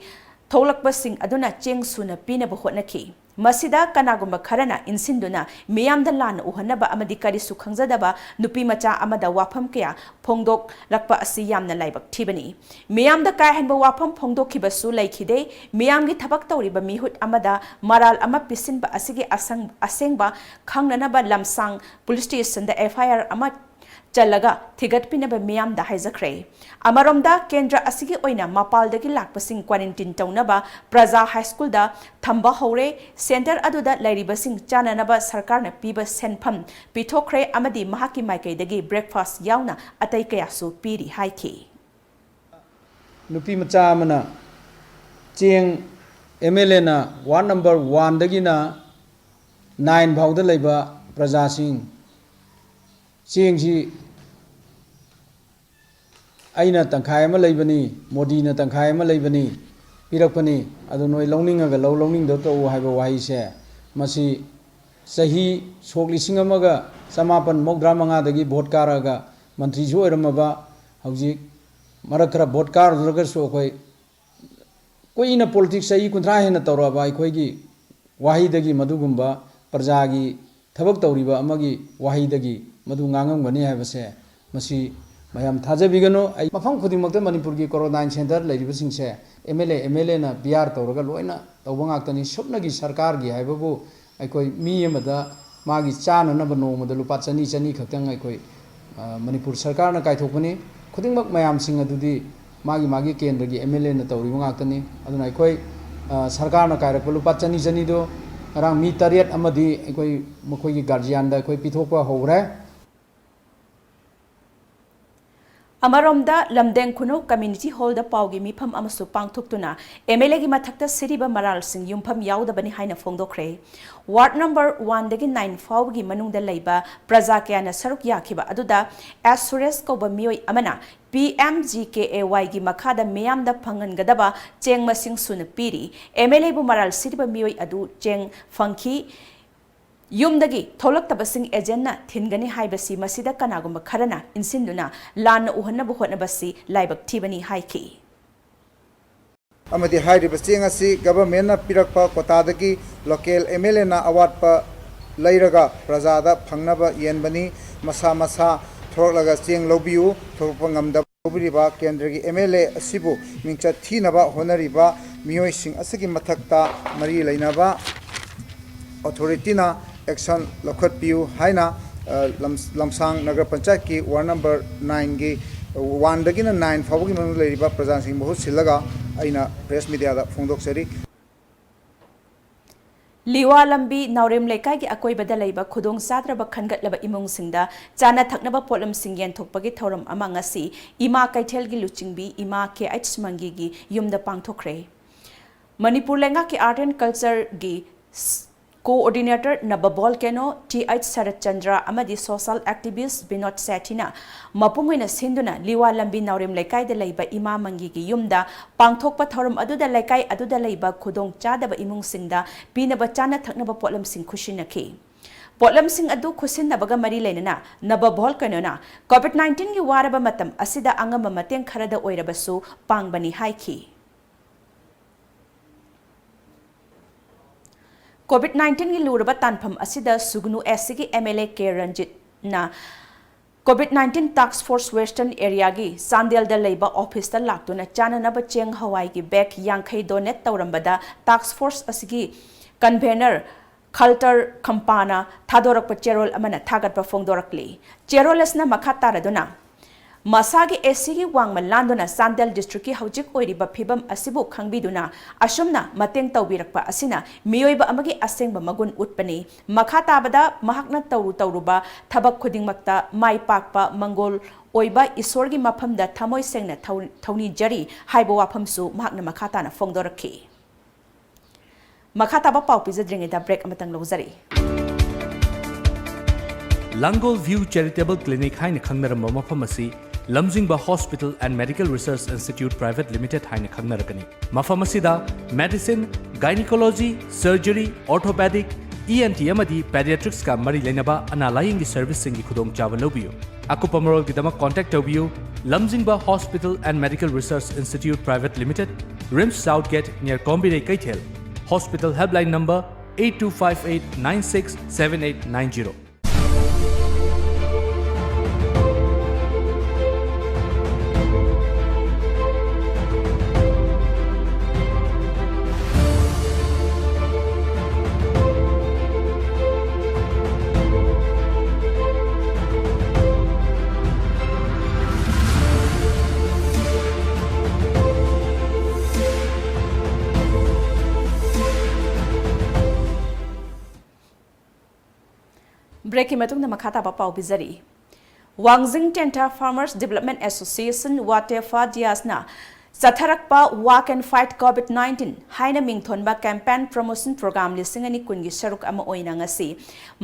ꯊꯣꯛꯂꯛꯄꯁꯤꯡ ꯑꯗꯨꯅ ꯆꯦꯡ ꯁꯨꯅ ꯄꯤꯅꯕ ꯍꯣꯠꯅꯈꯤ꯫ ꯃꯁꯤꯗ ꯀꯅꯥꯒꯨꯝꯕ ꯈꯔꯅ ꯏꯟꯁꯤꯟꯗꯨꯅ ꯃꯤꯌꯥꯝꯗ ꯂꯥꯟꯅ ꯎꯍꯟꯅꯕ ꯑꯃꯗꯤ ꯀꯔꯤꯁꯨ ꯈꯪꯖꯗꯕ ꯅꯨꯄꯤ ꯃꯆꯥ ꯑꯃꯗ ꯋꯥꯐꯝ ꯀꯌꯥ ꯐꯣꯡꯗꯣꯛꯂꯛꯄ ꯑꯁꯤ ꯌꯥꯝꯅ ꯂꯥꯏꯕꯛ ꯊꯤꯕꯅꯤ꯫ ꯃꯤꯌꯥꯝꯗ ꯀꯥꯏꯍꯟꯕ ꯋꯥꯐꯝ ꯐꯣꯡꯗꯣꯛꯈꯤꯕꯁꯨ ꯂꯩꯈꯤꯗꯦ꯫ ꯃꯤꯌꯥꯝꯒꯤ ꯊꯕꯛ ꯇꯧꯔꯤꯕ ꯃꯤꯍꯨꯠ ꯑꯃꯗ ꯃꯔꯥꯜ ꯑꯃ ꯄꯤꯁꯤꯟꯕ ꯑꯁꯤꯒꯤ ꯑꯁꯪ-, ꯑꯁꯦꯡꯕ ꯈꯪꯅꯅꯕ ꯂꯝꯁꯥꯡ ꯄꯨꯂꯤꯁ ꯁ꯭ꯇꯦꯁꯟꯗ ꯑꯦꯐ ꯑꯥꯏ ꯑꯥꯔ ꯑꯃ ꯆꯜꯂꯒ ꯊꯤꯒꯠꯄꯤꯅꯕ ꯃꯤꯌꯥꯝꯗ ꯍꯥꯏꯖꯈ꯭ꯔꯦ꯫ ꯑꯃꯔꯣꯝꯗ, ꯀꯦꯟꯗ꯭ꯔ ꯑꯁꯤꯒꯤ ꯑꯣꯏꯅ ꯃꯄꯥꯜꯗꯒꯤ ꯂꯥꯛꯄꯁꯤꯡ quarantine ꯇꯧꯅꯕ ꯄ꯭ꯔꯖꯥ ꯍꯥꯏ ꯁ꯭ꯀꯨꯜꯗ ꯊꯝꯕ ꯍꯧꯔꯦ꯫ ꯁꯦꯟꯇꯔ ꯑꯗꯨꯗ ꯂꯩꯔꯤꯕꯁꯤꯡ ꯆꯥꯅꯅꯕ ꯁꯔꯀꯥꯔꯅ ꯄꯤꯕ ꯁꯦꯟꯐꯝ ꯄꯤꯊꯣꯛꯈ꯭ꯔꯦ ꯑꯃꯗꯤ ꯃꯍꯥꯛꯀꯤ ꯃꯥꯏꯀꯩꯗꯒꯤ breakfast ꯌꯥꯎꯅ ꯑꯇꯩ ꯀꯌꯥꯁꯨ ꯄꯤꯔꯤ ꯍꯥꯏꯈꯤ꯫ ꯅꯨꯄꯤ ꯃꯆꯥ ꯑꯃꯅ ꯆꯦꯡ, ꯑꯦꯝ ꯑꯦꯜ ꯑꯦꯅ ward number one ꯗꯒꯤꯅ nine ꯐꯥꯎꯗ ꯂꯩꯕ ꯄ꯭ꯔꯖꯥꯁꯤꯡ, ꯆꯦꯡꯁꯤ ꯑꯩꯅ ꯇꯪꯈꯥꯏ ꯑꯃ ꯂꯩꯕꯅꯤ, ꯃꯣꯗꯤꯅ ꯇꯪꯈꯥꯏ ꯑꯃ ꯂꯩꯕꯅꯤ, ꯄꯤꯔꯛꯄꯅꯤ, ꯑꯗꯨ ꯅꯣꯏ ꯂꯧꯅꯤꯡꯉꯒ ꯂꯧ, ꯂꯧꯅꯤꯡꯗ ꯇꯣꯛꯎ ꯍꯥꯏꯕ ꯋꯥꯍꯩꯁꯦ, ꯃꯁꯤ ꯆꯍꯤ ꯁꯣꯛ ꯂꯤꯁꯤꯡ ꯑꯃꯒ ꯆꯃꯥꯄꯟ ꯃꯧꯗ꯭ꯔꯥ ꯃꯉꯥꯗꯒꯤ ꯚꯣꯠ ꯀꯥꯔꯛꯑꯒ ꯃꯟꯇ꯭ꯔꯤꯁꯨ ꯑꯣꯏꯔꯝꯃꯕ, ꯍꯧꯖꯤꯛ ꯃꯔꯛ ꯈꯔ ꯚꯣꯠ ꯀꯥꯔꯨꯗ꯭ꯔꯒꯁꯨ ꯑꯩꯈꯣꯏ ꯀꯨꯏꯅ politics ꯆꯍꯤ ꯀꯨꯟꯊ꯭ꯔꯥ ꯍꯦꯟꯅ ꯇꯧꯔꯛꯑꯕ ꯑꯩꯈꯣꯏꯒꯤ ꯋꯥꯍꯩꯗꯒꯤ, ꯃꯗꯨꯒꯨꯝꯕ ꯄ꯭ꯔꯖꯥꯒꯤ ꯊꯕꯛ ꯇꯧꯔꯤꯕ ꯑꯃꯒꯤ ꯋꯥꯍꯩꯗꯒꯤ ꯃꯗꯨ ꯉꯥꯡꯉꯝꯒꯅꯤ ꯍꯥꯏꯕꯁꯦ, ꯃꯁꯤ ꯃꯌꯥꯝ ꯊꯥꯖꯕꯤꯒꯅꯨ꯫ ꯑꯩ ꯃꯐꯝ ꯈꯨꯗꯤꯡꯃꯛꯇ ꯃꯅꯤꯄꯨꯔꯒꯤ quarantine centre ꯂꯩꯔꯤꯕꯁꯤꯡꯁꯦ M L A, M L ꯑꯦꯅ ꯄꯤ ꯑꯥꯔ ꯇꯧꯔꯒ ꯂꯣꯏꯅ ꯇꯧꯕ ꯉꯥꯛꯇꯅꯤ꯫ ꯁꯨꯞꯅꯒꯤ ꯁꯔꯀꯥꯔꯒꯤ ꯍꯥꯏꯕꯕꯨ ꯑꯩꯈꯣꯏ ꯃꯤ ꯑꯃꯗ ꯃꯥꯒꯤ ꯆꯥꯅꯅꯕ ꯅꯣꯡꯃꯗ ꯂꯨꯄꯥ ꯆꯅꯤ, ꯆꯅꯤ ꯈꯛꯇꯪ ꯑꯩꯈꯣꯏ, ꯑ, ꯃꯅꯤꯄꯨꯔ ꯁꯔꯀꯥꯔꯅ ꯀꯥꯏꯊꯣꯛꯄꯅꯤ꯫ ꯈꯨꯗꯤꯡꯃꯛ ꯃꯌꯥꯝꯁꯤꯡ ꯑꯗꯨꯗꯤ ꯃꯥꯒꯤ ꯃꯥꯒꯤ ꯀꯦꯟꯗ꯭ꯔꯒꯤ ꯑꯦꯝ ꯑꯦꯜ ꯑꯦꯅ ꯇꯧꯔꯤꯕ ꯉꯥꯛꯇꯅꯤ꯫ ꯑꯗꯨꯅ ꯑꯩꯈꯣꯏ, ꯑ, ꯁꯔꯀꯥꯔꯅ ꯀꯥꯏꯔꯛꯄ ꯂꯨꯄꯥ ꯆꯅꯤ, ꯆꯅꯤꯗꯣ ꯉꯔꯥꯡ ꯃꯤ ꯇꯔꯦꯠ ꯑꯃꯗꯤ ꯑꯩꯈꯣꯏ ꯃꯈꯣꯏꯒꯤ guardianꯗ ꯑꯩꯈꯣꯏ ꯄꯤꯊꯣꯛꯄ ꯍꯧꯈ꯭ꯔꯦ꯫ ꯑꯃꯔꯣꯝꯗ, ꯂꯝꯗꯦꯡ ꯈꯨꯅꯧ community hallꯗ ꯄꯥꯎꯒꯤ ꯃꯤꯐꯝ ꯑꯃꯁꯨ ꯄꯥꯡꯊꯣꯛꯇꯨꯅ ꯑꯦꯝ ꯑꯦꯜ ꯑꯦꯒꯤ ꯃꯊꯛꯇ ꯁꯤꯔꯤꯕ ꯃꯔꯥꯜꯁꯤꯡ ꯌꯨꯝꯐꯝ ꯌꯥꯎꯗꯕꯅꯤ ꯍꯥꯏꯅ ꯐꯣꯡꯗꯣꯛꯈ꯭ꯔꯦ꯫ Ward number one ꯗꯒꯤ nine ꯐꯥꯎꯕꯒꯤ ꯃꯅꯨꯡꯗ ꯂꯩꯕ ꯄ꯭ꯔꯖꯥ ꯀꯌꯥꯅ ꯁꯔꯨꯛ ꯌꯥꯈꯤꯕ ꯑꯗꯨꯗ ꯑꯦꯁ ꯁꯨꯔꯦꯁ ꯀꯧꯕ ꯃꯤꯑꯣꯏ ꯑꯃꯅ P M G K A Yꯒꯤ ꯃꯈꯥꯗ ꯃꯤꯌꯥꯝꯗ ꯐꯪꯍꯟꯒꯗꯕ ꯆꯦꯡ ꯃꯁꯤꯡ ꯁꯨꯅ ꯄꯤꯔꯤ꯫ ꯑꯦꯝ ꯑꯦꯜ ꯑꯦꯕꯨ ꯃꯔꯥꯜ ꯁꯤꯔꯤꯕ ꯃꯤꯑꯣꯏ ꯑꯗꯨ ꯆꯦꯡ ꯐꯪꯈꯤ꯫ ꯌꯨꯝꯗꯒꯤ ꯊꯣꯛꯂꯛꯇꯕꯁꯤꯡ agentꯅ ꯊꯤꯟꯒꯅꯤ ꯍꯥꯏꯕꯁꯤ ꯃꯁꯤꯗ ꯀꯅꯥꯒꯨꯝꯕ ꯈꯔꯅ ꯏꯟꯁꯤꯟꯗꯨꯅ ꯂꯥꯟꯅ ꯎꯍꯟꯅꯕ ꯍꯣꯠꯅꯕꯁꯤ ꯂꯥꯏꯕꯛ ꯊꯤꯕꯅꯤ ꯍꯥꯏꯈꯤ꯫ ꯑꯃꯗꯤ ꯍꯥꯏꯔꯤꯕ ꯆꯦꯡ ꯑꯁꯤ ꯒꯚꯔꯟꯃꯦꯟꯠꯅ ꯄꯤꯔꯛꯄ ꯀꯣꯇꯥꯗꯒꯤ ꯂꯣꯀꯦꯜ ꯑꯦꯝ ꯑꯦꯜ ꯑꯦꯅ ꯑꯋꯥꯠꯄ ꯂꯩꯔꯒ ꯄ꯭ꯔꯖꯥꯗ ꯐꯪꯅꯕ ꯌꯦꯟꯕꯅꯤ꯫ ꯃꯁꯥ ꯃꯁꯥ ꯊꯣꯔꯛꯂꯒ ꯆꯦꯡ ꯂꯧꯕꯤꯌꯨ꯫ ꯊꯣꯔꯛꯄ ꯉꯝꯗꯕ ꯂꯧꯕꯤꯔꯤꯕ ꯀꯦꯟꯗ꯭ꯔꯒꯤ ꯑꯦꯝ ꯑꯦꯜ ꯑꯦ ꯑꯁꯤꯕꯨ ꯃꯤꯡꯆꯠ ꯊꯤꯅꯕ ꯍꯣꯠꯅꯔꯤꯕ ꯃꯤꯑꯣꯏꯁꯤꯡ ꯑꯁꯤꯒꯤ ꯃꯊꯛꯇ ꯃꯔꯤ ꯂꯩꯅꯕ ꯑꯣꯊꯣꯔꯤꯇꯤꯅ ꯑꯦꯛꯁꯟ ꯂꯧꯈꯠꯄꯤꯌꯨ ꯍꯥꯏꯅ, ꯑ, ꯂꯝ-, ꯂꯝꯁꯥꯡ ꯅꯒꯔ ꯄꯟꯆꯥꯌꯠꯀꯤ ꯋꯥꯔꯗ ꯅꯝꯕꯔ ꯅꯥꯏꯟꯒꯤ ꯋꯥꯟꯗꯒꯤꯅ ꯅꯥꯏꯟ ꯐꯥꯎꯕꯒꯤ ꯃꯅꯨꯡꯗ ꯂꯩꯔꯤꯕ ꯄ꯭ꯔꯖꯥꯁꯤꯡ ꯃꯍꯨꯠ ꯁꯤꯜꯂꯒ ꯑꯩꯅ ꯄ꯭ꯔꯦꯁ ꯃꯤꯗꯤꯌꯥꯗ ꯐꯣꯡꯗꯣꯛꯆꯔꯤ꯫ ꯂꯤꯋꯥ ꯂꯝꯕꯤ ꯅꯥꯎꯔꯦꯝ ꯂꯩꯀꯥꯏꯒꯤ ꯑꯀꯣꯏꯕꯗ ꯂꯩꯕ ꯈꯨꯗꯣꯡ ꯆꯥꯗ꯭ꯔꯕ ꯈꯟꯒꯠꯂꯕ ꯏꯃꯨꯡꯁꯤꯡꯗ ꯆꯥꯅ ꯊꯛꯅꯕ ꯄꯣꯠꯂꯝꯁꯤꯡ ꯌꯦꯟꯊꯣꯛꯄꯒꯤ ꯊꯧꯔꯝ ꯑꯃ ꯉꯁꯤ ꯏꯃꯥ ꯀꯩꯊꯦꯜꯒꯤ ꯂꯨꯆꯤꯡꯕꯤ ꯏꯃꯥ ꯀꯦ ꯑꯩꯆ ꯃꯪꯒꯤꯒꯤ ꯌꯨꯝꯗ ꯄꯥꯡꯊꯣꯛꯈ꯭ꯔꯦ꯫ ꯃꯅꯤꯄꯨꯔ ꯂꯩꯉꯥꯛꯀꯤ ꯑꯥꯔꯠ ꯑꯦꯟ ꯀꯜꯆꯔꯒꯤ ꯁ-, ꯀꯣꯑꯣꯔꯗꯤꯅꯦꯇꯔ ꯅꯕ ꯚꯣꯜꯀꯦꯅꯣ ꯇꯤ ꯑꯩꯆ ꯁꯔꯠ ꯆꯟꯗ꯭ꯔ ꯑꯃꯗꯤ ꯁꯣꯁꯦꯜ ꯑꯦꯛꯇꯤꯚꯤꯁ꯭ꯠ ꯕꯤꯅꯣꯗ ꯁꯦꯊꯤꯅ ꯃꯄꯨꯡ ꯑꯣꯏꯅ ꯁꯤꯟꯗꯨꯅ ꯂꯤꯋꯥ ꯂꯝꯕꯤ ꯅꯥꯎꯔꯦꯝ ꯂꯩꯀꯥꯏꯗ ꯂꯩꯕ ꯏꯃꯥ ꯃꯪꯒꯤꯒꯤ ꯌꯨꯝꯗ ꯄꯥꯡꯊꯣꯛꯄ ꯊꯧꯔꯝ ꯑꯗꯨꯗ ꯂꯩꯀꯥꯏ ꯑꯗꯨꯗ ꯂꯩꯕ ꯈꯨꯗꯣꯡ ꯆꯥꯗꯕ ꯏꯃꯨꯡꯁꯤꯡꯗ ꯄꯤꯅꯕ ꯆꯥꯅ ꯊꯛꯅꯕ ꯄꯣꯠꯂꯝꯁꯤꯡ ꯈꯨꯠꯁꯤꯟꯅꯈꯤ꯫ ꯄꯣꯠꯂꯝꯁꯤꯡ ꯑꯗꯨ ꯈꯨꯠꯁꯤꯟꯅꯕꯒ ꯃꯔꯤ ꯂꯩꯅꯅ ꯅꯕ ꯚꯣꯜꯀꯦꯅꯣꯅ ꯀꯣꯚꯤꯗ ꯅꯥꯏꯟꯇꯤꯟꯒꯤ ꯋꯥꯔꯕ ꯃꯇꯝ ꯑꯁꯤꯗ ꯑꯉꯝꯕ ꯃꯇꯦꯡ ꯈꯔꯗ ꯑꯣꯏꯔꯕꯁꯨ ꯄꯥꯡꯕꯅꯤ ꯍꯥꯏꯈꯤ꯫ ꯀꯣꯚꯤꯗ ꯅꯥꯏꯟꯇꯤꯟꯒꯤ ꯂꯨꯔꯕ ꯇꯥꯟꯐꯝ ꯑꯁꯤꯗ ꯁꯨꯒꯅꯨ ꯑꯦꯁ ꯁꯤꯒꯤ ꯑꯦꯝ ꯑꯦꯜ ꯑꯦ ꯀꯦ ꯔꯟꯖꯤꯠꯅ ꯀꯣꯚꯤꯗ ꯅꯥꯏꯟꯇꯤꯟ ꯇꯥꯛꯁ ꯐꯣꯔꯁ ꯋꯦꯁꯇꯔꯟ ꯑꯦꯔꯤꯌꯥꯒꯤ ꯆꯥꯟꯗꯦꯜꯗ ꯂꯩꯕ ꯑꯣꯐꯤꯁꯇ ꯂꯥꯛꯇꯨꯅ ꯆꯥꯅꯅꯕ ꯆꯦꯡ ꯍꯋꯥꯏꯒꯤ ꯕꯦꯒ ꯌꯥꯡꯈꯩ ꯗꯣꯅꯦꯠ ꯇꯧꯔꯝꯕꯗ ꯇꯥꯛꯁ ꯐꯣꯔꯁ ꯑꯁꯤꯒꯤ ꯀꯟꯚꯦꯅꯔ ꯈꯜꯇꯔ ꯈꯝꯄꯥꯅ ꯊꯥꯗꯣꯔꯛꯄ ꯆꯦꯔꯣꯜ ꯑꯃꯅ ꯊꯥꯒꯠꯄ ꯐꯣꯡꯗꯣꯔꯛꯂꯤ꯫ ꯆꯦꯔꯣꯜ ꯑꯁꯤꯅ ꯃꯈꯥ ꯇꯥꯔꯗꯨꯅ, ꯃꯁꯥꯒꯤ ꯑꯦꯁꯤꯒꯤ ꯋꯥꯡꯃ ꯂꯥꯟꯗꯨꯅ ꯆꯥꯟꯗꯦꯜ ꯗꯤꯁꯇ꯭ꯔꯤꯛꯀꯤ ꯍꯧꯖꯤꯛ ꯑꯣꯏꯔꯤꯕ ꯐꯤꯕꯝ ꯑꯁꯤꯕꯨ ꯈꯪꯕꯤꯗꯨꯅ ꯑꯁꯨꯝꯅ ꯃꯇꯦꯡ ꯇꯧꯕꯤꯔꯛꯄ ꯑꯁꯤꯅ ꯃꯤꯑꯣꯏꯕ ꯑꯃꯒꯤ ꯑꯁꯦꯡꯕ ꯃꯒꯨꯟ ꯎꯠꯄꯅꯤ꯫ ꯃꯈꯥ ꯇꯥꯕꯗ ꯃꯍꯥꯛꯅ ꯇꯧꯔꯨ ꯇꯧꯔꯨꯕ ꯊꯕꯛ ꯈꯨꯗꯤꯡꯃꯛꯇ ꯃꯥꯏ ꯄꯥꯛꯄ, ꯃꯪꯒꯣꯜ ꯑꯣꯏꯕ ꯏꯁꯣꯔꯒꯤ ꯃꯐꯝꯗ ꯊꯃꯣꯏ ꯁꯦꯡꯅ ꯊꯧ-, ꯊꯧꯅꯤꯖꯔꯤ ꯍꯥꯏꯕ ꯋꯥꯐꯝꯁꯨ ꯃꯍꯥꯛꯅ ꯃꯈꯥ ꯇꯥꯅ ꯐꯣꯡꯗꯣꯔꯛꯈꯤ꯫ ꯃꯈꯥ ꯇꯥꯕ ꯄꯥꯎ ꯄꯤꯖꯗ꯭ꯔꯤꯉꯩꯗ ꯕ꯭ꯔꯦꯛ ꯑꯃꯇꯪ ꯂꯧꯖꯔꯤ꯫ ꯂꯥꯡꯒꯣꯜ ꯚ꯭ꯌꯨ ꯆꯦꯔꯤꯇꯦꯕꯜ ꯀ꯭ꯂꯤꯅꯤꯛ ꯍꯥꯏꯅ ꯈꯪꯅꯔꯝꯕ ꯃꯐꯝ ꯑꯁꯤ ꯂꯝꯖꯤꯡꯕ hospital and medical research institute private limited ꯍꯥꯏꯅ ꯈꯪꯅꯔꯒꯅꯤ꯫ ꯃꯐꯝ ꯑꯁꯤꯗ medicine, gynaecology, surgery, orthopedic, E N T ꯑꯃꯗꯤ ꯄꯦꯗꯤꯌꯥꯇ꯭ꯔꯤꯛꯁꯀ ꯃꯔꯤ ꯂꯩꯅꯕ ꯑꯅꯥ ꯂꯥꯌꯦꯡꯒꯤ ꯁꯔꯚꯤꯁꯁꯤꯡꯒꯤ ꯈꯨꯗꯣꯡꯆꯥꯕ ꯂꯧꯕꯤꯌꯨ꯫ ꯑꯀꯨꯞꯄ ꯃꯔꯣꯜꯒꯤꯗꯃꯛ contact ꯇꯧꯕꯤꯌꯨ, ꯂꯝꯖꯤꯡꯕ Hospital and Medical Research Institute Private Limited, RIMS South Gate near ꯀꯣꯝꯕꯤꯔꯩ ꯀꯩꯊꯦꯜ, hospital helpline number eight two five eight nine six seven eight nine zero. Breakꯀꯤ ꯃꯇꯨꯡꯗ ꯃꯈꯥ ꯇꯥꯕ ꯄꯥꯎ ꯄꯤꯖꯔꯤ꯫ ꯋꯥꯡꯖꯤꯡ ꯇꯦꯟꯊꯥ Farmers Development Association, ꯋꯥꯇꯦꯐꯥ ꯗꯤꯌꯥꯁꯅ ꯆꯠꯊꯔꯛꯄ Walk and Fight COVID nineteen ꯍꯥꯏꯅ ꯃꯤꯡꯊꯣꯟꯕ campaign promotion program ꯂꯤꯁꯤꯡ ꯑꯅꯤ ꯀꯨꯟꯒꯤ ꯁꯔꯨꯛ ꯑꯃ ꯑꯣꯏꯅ ꯉꯁꯤ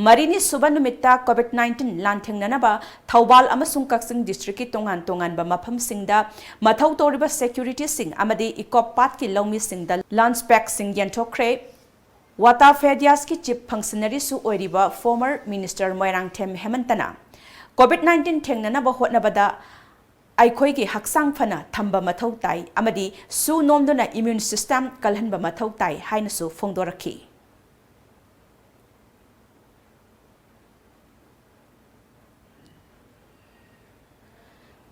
ꯃꯔꯤꯅꯤ ꯁꯨꯕ ꯅꯨꯃꯤꯠꯇ COVID nineteen ꯂꯥꯟꯊꯦꯡꯅꯅꯕ ꯊꯧꯕꯥꯜ ꯑꯃꯁꯨꯡ ꯀꯛꯆꯤꯡ districtꯀꯤ ꯇꯣꯉꯥꯟ ꯇꯣꯉꯥꯟꯕ ꯃꯐꯝꯁꯤꯡꯗ ꯃꯊꯧ ꯇꯧꯔꯤꯕ securityꯁꯤꯡ ꯑꯃꯗꯤ ꯏꯀꯣꯞ ꯄꯥꯠꯀꯤ ꯂꯧꯃꯤꯁꯤꯡꯗ lunch bagꯁꯤꯡ ꯌꯦꯟꯊꯣꯛꯈ꯭ꯔꯦ꯫ ꯋꯥꯇꯥ ꯐꯦꯗꯤꯌꯥꯁꯀꯤ chief functionaryꯁꯨ ꯑꯣꯏꯔꯤꯕ former minister Moirangthem ꯍꯦꯃꯟꯇꯅ COVID nineteen ꯊꯦꯡꯅꯅꯕ ꯍꯣꯠꯅꯕꯗ ꯑꯩꯈꯣꯏꯒꯤ ꯍꯛꯆꯥꯡ ꯐꯅ ꯊꯝꯕ ꯃꯊꯧ ꯇꯥꯏ ꯑꯃꯗꯤ ꯁꯨ ꯅꯣꯝꯗꯨꯅ immune system ꯀꯜꯍꯟꯕ ꯃꯊꯧ ꯇꯥꯏ ꯍꯥꯏꯅꯁꯨ ꯐꯣꯡꯗꯣꯔꯛꯈꯤ꯫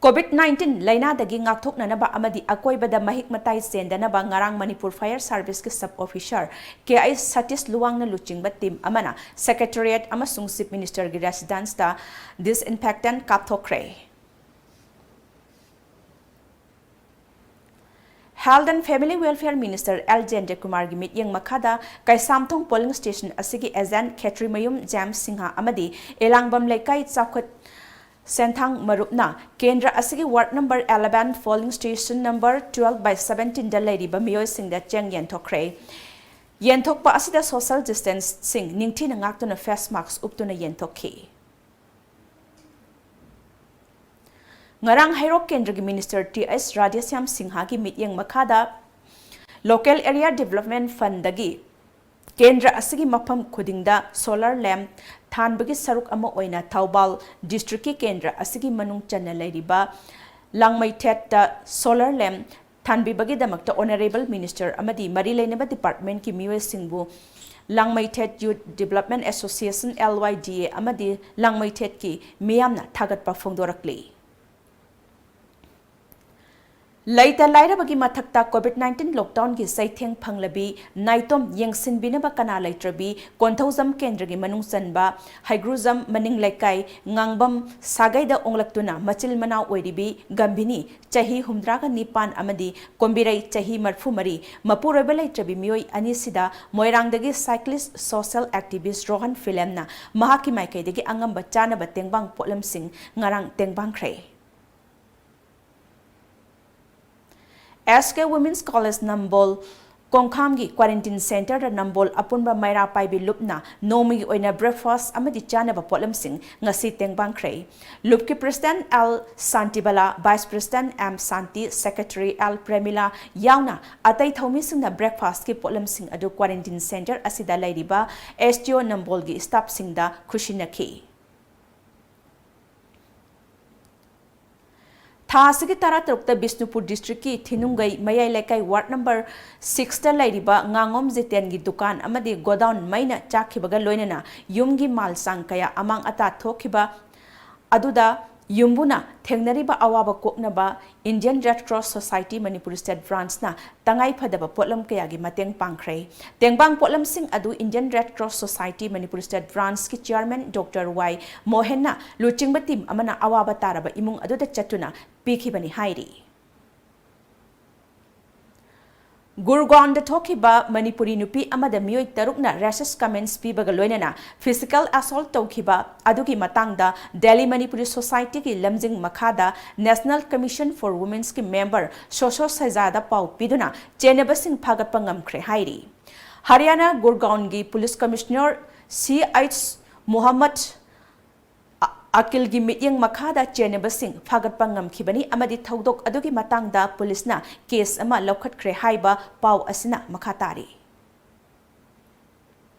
COVID nineteen ꯂꯥꯏꯅꯥꯗꯒꯤ ꯉꯥꯛꯊꯣꯛꯅꯅꯕ ꯑꯃꯗꯤ ꯑꯀꯣꯏꯕꯗ ꯃꯍꯤꯛ ꯃꯇꯥꯏ ꯆꯦꯟꯗꯅꯕ ꯉꯔꯥꯡ ꯃꯅꯤꯄꯨꯔ Fire Serviceꯀꯤ sub officer K H Satish ꯂꯨꯋꯥꯡꯅ ꯂꯨꯆꯤꯡꯕ team ꯑꯃꯅ secretariat ꯑꯃꯁꯨꯡ chief ministerꯒꯤ residenceꯇ disinfectant ꯀꯥꯞꯊꯣꯛꯈ꯭ꯔꯦ꯫ Health and Family Welfare Minister L ꯖꯌꯦꯟꯇꯀꯨꯃꯥꯔꯒꯤ ꯃꯤꯠꯌꯦꯡ ꯃꯈꯥꯗ ꯀꯩꯁꯥꯝꯊꯣꯡ polling station ꯑꯁꯤꯒꯤ agent ꯈꯦꯇ꯭ꯔꯤꯃꯌꯨꯝ ꯖꯦꯝꯁ ꯁꯤꯡꯍ ꯑꯃꯗꯤ ꯏꯂꯥꯡꯕꯝ ꯂꯩꯀꯥꯏ ꯆꯥꯎꯈꯠ ꯁꯦꯟꯊꯥꯡ ꯃꯔꯨꯞꯅ ꯀꯦꯟꯗ꯭ꯔ ꯑꯁꯤꯒꯤ ward number eleven, polling station number twelve by seventeenꯗ ꯂꯩꯔꯤꯕ ꯃꯤꯑꯣꯏꯁꯤꯡꯗ ꯆꯦꯡ ꯌꯦꯟꯊꯣꯛꯈ꯭ꯔꯦ꯫ ꯌꯦꯟꯊꯣꯛꯄ ꯑꯁꯤꯗ social distancing ꯅꯤꯡꯊꯤꯅ ꯉꯥꯛꯇꯨꯅ face mask ꯎꯞꯇꯨꯅ ꯌꯦꯟꯊꯣꯛꯈꯤ꯫ ꯉꯔꯥꯡ ꯍꯩꯔꯣꯛ ꯀꯦꯟꯗ꯭ꯔꯒꯤ minister ꯇꯤ ꯑꯩꯆ ꯔꯥꯙꯦꯁ꯭ꯌꯥꯝ ꯁꯤꯡꯍꯒꯤ ꯃꯤꯠꯌꯦꯡ ꯃꯈꯥꯗ local area development fundꯗꯒꯤ ꯀꯦꯟꯗ꯭ꯔ ꯑꯁꯤꯒꯤ ꯃꯐꯝ ꯈꯨꯗꯤꯡꯗ solar lamp ꯊꯥꯟꯕꯒꯤ ꯁꯔꯨꯛ ꯑꯃ ꯑꯣꯏꯅ ꯊꯧꯕꯥꯜ district ꯀꯤ ꯀꯦꯟꯗ꯭ꯔ ꯑꯁꯤꯒꯤ ꯃꯅꯨꯡ ꯆꯟꯅ ꯂꯩꯔꯤꯕ ꯂꯥꯡꯃꯩꯊꯦꯠꯇ solar lamp ꯊꯥꯟꯕꯤꯕꯒꯤꯗꯃꯛꯇ Honourable Minister ꯑꯃꯗꯤ ꯃꯔꯤ ꯂꯩꯅꯕ department ꯀꯤ ꯃꯤꯑꯣꯏꯁꯤꯡꯕꯨ ꯂꯥꯡꯃꯩꯊꯦꯠ Youth Development Association, L Y D A, ꯑꯃꯗꯤ ꯂꯥꯡꯃꯩꯊꯦꯠꯀꯤ ꯃꯤꯌꯥꯝꯅ ꯊꯥꯒꯠꯄ ꯐꯣꯡꯗꯣꯔꯛꯂꯤ꯫ ꯂꯩꯇ ꯂꯥꯏꯔꯕꯒꯤ ꯃꯊꯛꯇ COVID nineteen lockdown ꯒꯤ ꯆꯩꯊꯦꯡ ꯐꯪꯂꯕꯤ ꯅꯥꯏꯇꯣꯝ ꯌꯦꯡꯁꯤꯟꯕꯤꯅꯕ ꯀꯅꯥ ꯂꯩꯇ꯭ꯔꯕꯤ ꯀꯣꯟꯊꯧꯖꯝ ꯀꯦꯟꯗ꯭ꯔꯒꯤ ꯃꯅꯨꯡ ꯆꯟꯕ ꯍꯩꯒ꯭ꯔꯨꯖꯝ ꯃꯅꯤꯡ ꯂꯩꯀꯥꯏ ꯉꯥꯡꯕꯝ ꯁꯥꯒꯩꯗ ꯑꯣꯡꯂꯛꯇꯨꯅ ꯃꯆꯤꯜ ꯃꯅꯥꯎ ꯑꯣꯏꯔꯤꯕꯤ ꯒꯝꯚꯤꯅꯤ, ꯆꯍꯤ ꯍꯨꯝꯗ꯭ꯔꯥꯒ ꯅꯤꯄꯥꯟ ꯑꯃꯗꯤ ꯀꯣꯝꯕꯤꯔꯩ, ꯆꯍꯤ ꯃꯔꯤꯐꯨ ꯃꯔꯤ, ꯃꯄꯨꯔꯣꯏꯕ ꯂꯩꯇ꯭ꯔꯕꯤ ꯃꯤꯑꯣꯏ ꯑꯅꯤꯁꯤꯗ ꯃꯣꯏꯔꯥꯡꯗꯒꯤ cyclist social activist ꯔꯣꯍꯟ ꯐꯤꯂꯦꯝꯅ ꯃꯍꯥꯛꯀꯤ ꯃꯥꯏꯀꯩꯗꯒꯤ ꯑꯉꯝꯕ ꯆꯥꯅꯕ ꯇꯦꯡꯕꯥꯡ ꯄꯣꯠꯂꯝꯁꯤꯡ ꯉꯔꯥꯡ ꯇꯦꯡꯕꯥꯡꯈ꯭ꯔꯦ꯫ S K Women's College ꯅꯝꯕꯣꯜ ꯀꯣꯡꯈꯥꯝꯒꯤ quarantine centre ꯗ ꯅꯝꯕꯣꯜ ꯑꯄꯨꯟꯕ ꯃꯩꯔꯥ ꯄꯥꯏꯕꯤ ꯂꯨꯞꯅ ꯅꯣꯡꯃꯒꯤ ꯑꯣꯏꯅ breakfast ꯑꯃꯗꯤ ꯆꯥꯅꯕ ꯄꯣꯠꯂꯝꯁꯤꯡ ꯉꯁꯤ ꯇꯦꯡꯕꯥꯡꯈ꯭ꯔꯦ꯫ ꯂꯨꯞꯀꯤ President L Shantibala, Vice President M ꯁꯥꯟꯇꯤ, Secretary L ꯄ꯭ꯔꯦꯃꯤꯂꯥ ꯌꯥꯎꯅ ꯑꯇꯩ ꯊꯧꯃꯤꯁꯤꯡꯅ breakfast ꯀꯤ ꯄꯣꯠꯂꯝꯁꯤꯡ ꯑꯗꯨ quarantine centre ꯑꯁꯤꯗ ꯂꯩꯔꯤꯕ S T O ꯅꯝꯕꯣꯜꯒꯤ staff ꯁꯤꯡꯗ ꯈꯨꯠꯁꯤꯟꯅꯈꯤ꯫ ꯊꯥ ꯑꯁꯤꯒꯤ ꯇꯔꯥꯇꯔꯨꯛꯇ ꯕꯤꯁꯅꯨꯄꯨꯔ district ꯀꯤ ꯊꯤꯅꯨꯡꯒꯩ ꯃꯌꯥꯏ ꯂꯩꯀꯥꯏ ward number six ꯇ ꯂꯩꯔꯤꯕ ꯉꯥꯉꯣꯝ ꯖꯤꯇꯦꯟꯒꯤ ꯗꯨꯀꯥꯟ ꯑꯃꯗꯤ godown ꯃꯩꯅ ꯆꯥꯛꯈꯤꯕꯒ ꯂꯣꯏꯅꯅ ꯌꯨꯝꯒꯤ ꯃꯥꯜ ꯆꯥꯡ ꯀꯌꯥ ꯑꯃꯥꯡ ꯑꯇꯥ ꯊꯣꯛꯈꯤꯕ ꯑꯗꯨꯗ ꯌꯨꯝꯕꯨꯅ ꯊꯦꯡꯅꯔꯤꯕ ꯑꯋꯥꯕ ꯀꯣꯛꯅꯕ Indian Red Cross Society Manipur State Branch ꯅ ꯇꯉꯥꯏ ꯐꯗꯕ ꯄꯣꯠꯂꯝ ꯀꯌꯥꯒꯤ ꯃꯇꯦꯡ ꯄꯥꯡꯈ꯭ꯔꯦ꯫ ꯇꯦꯡꯕꯥꯡ ꯄꯣꯠꯂꯝꯁꯤꯡ ꯑꯗꯨ Indian Red Cross Society Manipur State Branch ꯀꯤ Chairman Doctor Y ꯃꯣꯍꯦꯟꯅ ꯂꯨꯆꯤꯡꯕ team ꯑꯃꯅ ꯑꯋꯥꯕ ꯇꯥꯔꯕ ꯏꯃꯨꯡ ꯑꯗꯨꯗ ꯆꯠꯇꯨꯅ ꯄꯤꯈꯤꯕꯅꯤ ꯍꯥꯏꯔꯤ꯫ ꯒꯨꯔꯒꯥꯎꯟꯗ ꯊꯣꯛꯈꯤꯕ ꯃꯅꯤꯄꯨꯔꯤ ꯅꯨꯄꯤ ꯑꯃꯗ ꯃꯤꯑꯣꯏ ꯇꯔꯨꯛꯅ racist comments ꯄꯤꯕꯒ ꯂꯣꯏꯅꯅ physical assault ꯇꯧꯈꯤꯕ ꯑꯗꯨꯒꯤ ꯃꯇꯥꯡꯗ Delhi Manipuri Society ꯒꯤ ꯂꯝꯖꯤꯡ ꯃꯈꯥꯗ National Commission for Women's ꯀꯤ member ꯁꯣꯁꯣ ꯁꯩꯖꯥꯗ ꯄꯥꯎ ꯄꯤꯗꯨꯅ ꯆꯦꯟꯅꯕꯁꯤꯡ ꯐꯥꯒꯠꯄ ꯉꯝꯈ꯭ꯔꯦ ꯍꯥꯏꯔꯤ꯫ ꯍꯔꯤꯌꯥꯅꯥ ꯒꯨꯔꯒꯥꯎꯟꯒꯤ Police Commissioner C H ꯃꯨꯍꯝꯃꯗ ꯑ-, ꯑꯀꯤꯜꯒꯤ ꯃꯤꯠꯌꯦꯡ ꯃꯈꯥꯗ ꯆꯦꯟꯅꯕꯁꯤꯡ ꯐꯥꯒꯠꯄ ꯉꯝꯈꯤꯕꯅꯤ ꯑꯃꯗꯤ ꯊꯧꯗꯣꯛ ꯑꯗꯨꯒꯤ ꯃꯇꯥꯡꯗ ꯄꯨꯂꯤꯁꯅ case ꯑꯃ ꯂꯧꯈꯠꯈ꯭ꯔꯦ ꯍꯥꯏꯕ ꯄꯥꯎ ꯑꯁꯤꯅ ꯃꯈꯥ ꯇꯥꯔꯤ꯫